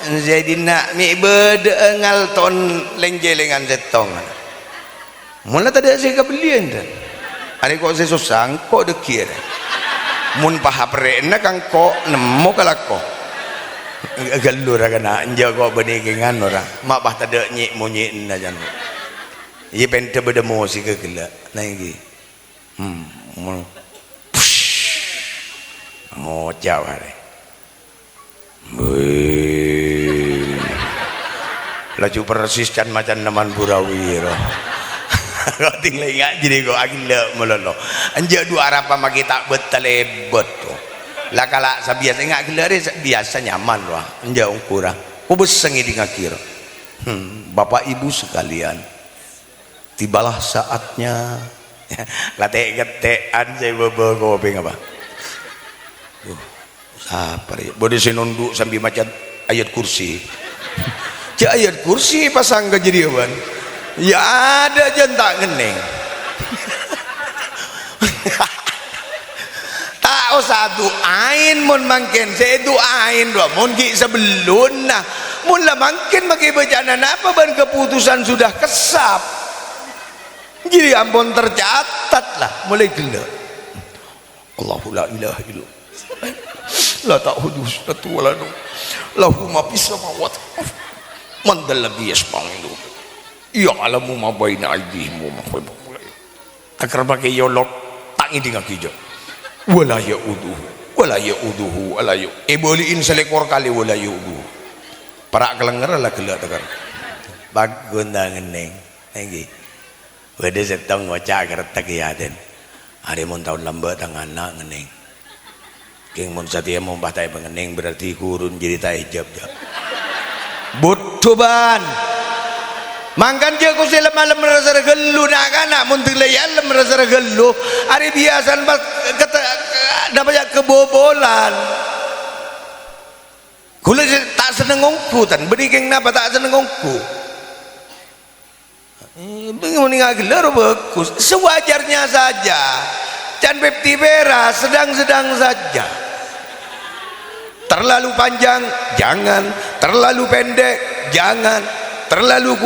Zaidina mè' bâdâ'â ngalto'en lèng-cèlèngan sèttong. Mon la tadâ' sè èkabelliyân, ra. Arè ko' sè sossa, engko' dâggi', ra. Mon pahaprè'na ka engko' nemmo kalako. Ghâllu, ra, kana', enjâ' ko' bânnè kèngan, ora. Ma' pas tadâ' nyè'-monyè'na, jân. Iyâ, pènḍhâ bâdâ mosiga ghellâ'. Nah, ènggi. Hmm, mon-, ngoca' arè. Wih. Laju persis can-macan naman burawi, ro. Kok tinggal ingat jadi kok aghellâ' malolo. Enjâ' dhu arapa makè ta' bât-talèbât, ro. La kala' sabiyasa, enga' ghellâ' rè sa-, biyasa nyaman, ro. Enjâ' ongkora. Kobâsengngè dingngaghi, ro. Hmm, Bapak Ibu sekalian, tibalah saatnya. La tè'-ketè'an sè bâbâ kopèng apa? Uh, sapa rè? Bâdâ sè nondhu' sambi maca ayat kursi. Jâ' ayat kursi pasang ka jârèya, bân. Ya ada jân ta' ngennèng. Ta' osa du'ain mon mangkèn, sè du'ain rowa mon ghi' sabellunna. Mon la mangkèn makè bâca'anna napa bân keputusan sudah kessap. Jadi ampon tercatat la, molaè ghellâ'. Allahu la ilaha illallah. La ta'khudzuhu sinatun wa la naum. Lahu ma fis samawati. Man dzalladzi yasyfa'u 'indahu. Ya'lamu ma baina aidihim wa ma khalfahum. Teker makè yolok, ta' ngèdingngaghi jâ. Wa la ya'uduhu, wa la ya'uduhu, wa la ya-, èbâli'in salèkor kalè wa la ya'uduhu. Para' kalèngngèr la ghellâ' teker. Paggun ta' ngennèng, èngghi. Bâdâ sèttong ngoca' ka retek iyâ, Den. Arè mon taon lambâ' tang ana' ngennèng. Kèng mon satèya mon pas ta' èpangennèng, berarti ghurun jârèya ta' èjâb, jâ. Bhuddhu, bân. Mangkana jâ' kosè lem-malem rassa ghâllu, na'-kana' mon dâlâ èyalem rassa ghâllu, arè biyasana pas kete-, napa jâ, kabobolan. Ghulâ sè ta' senneng ongghu, tan. Bânnè kèng napa ta' senneng ongghu? Eh, mending ghellâ' bhâghus. Sewajarnya saja. Can pepti pera, sedang-sedang saja. Terlalu panjang, jangan. Terlalu pendek, jangan. Terlalu ku-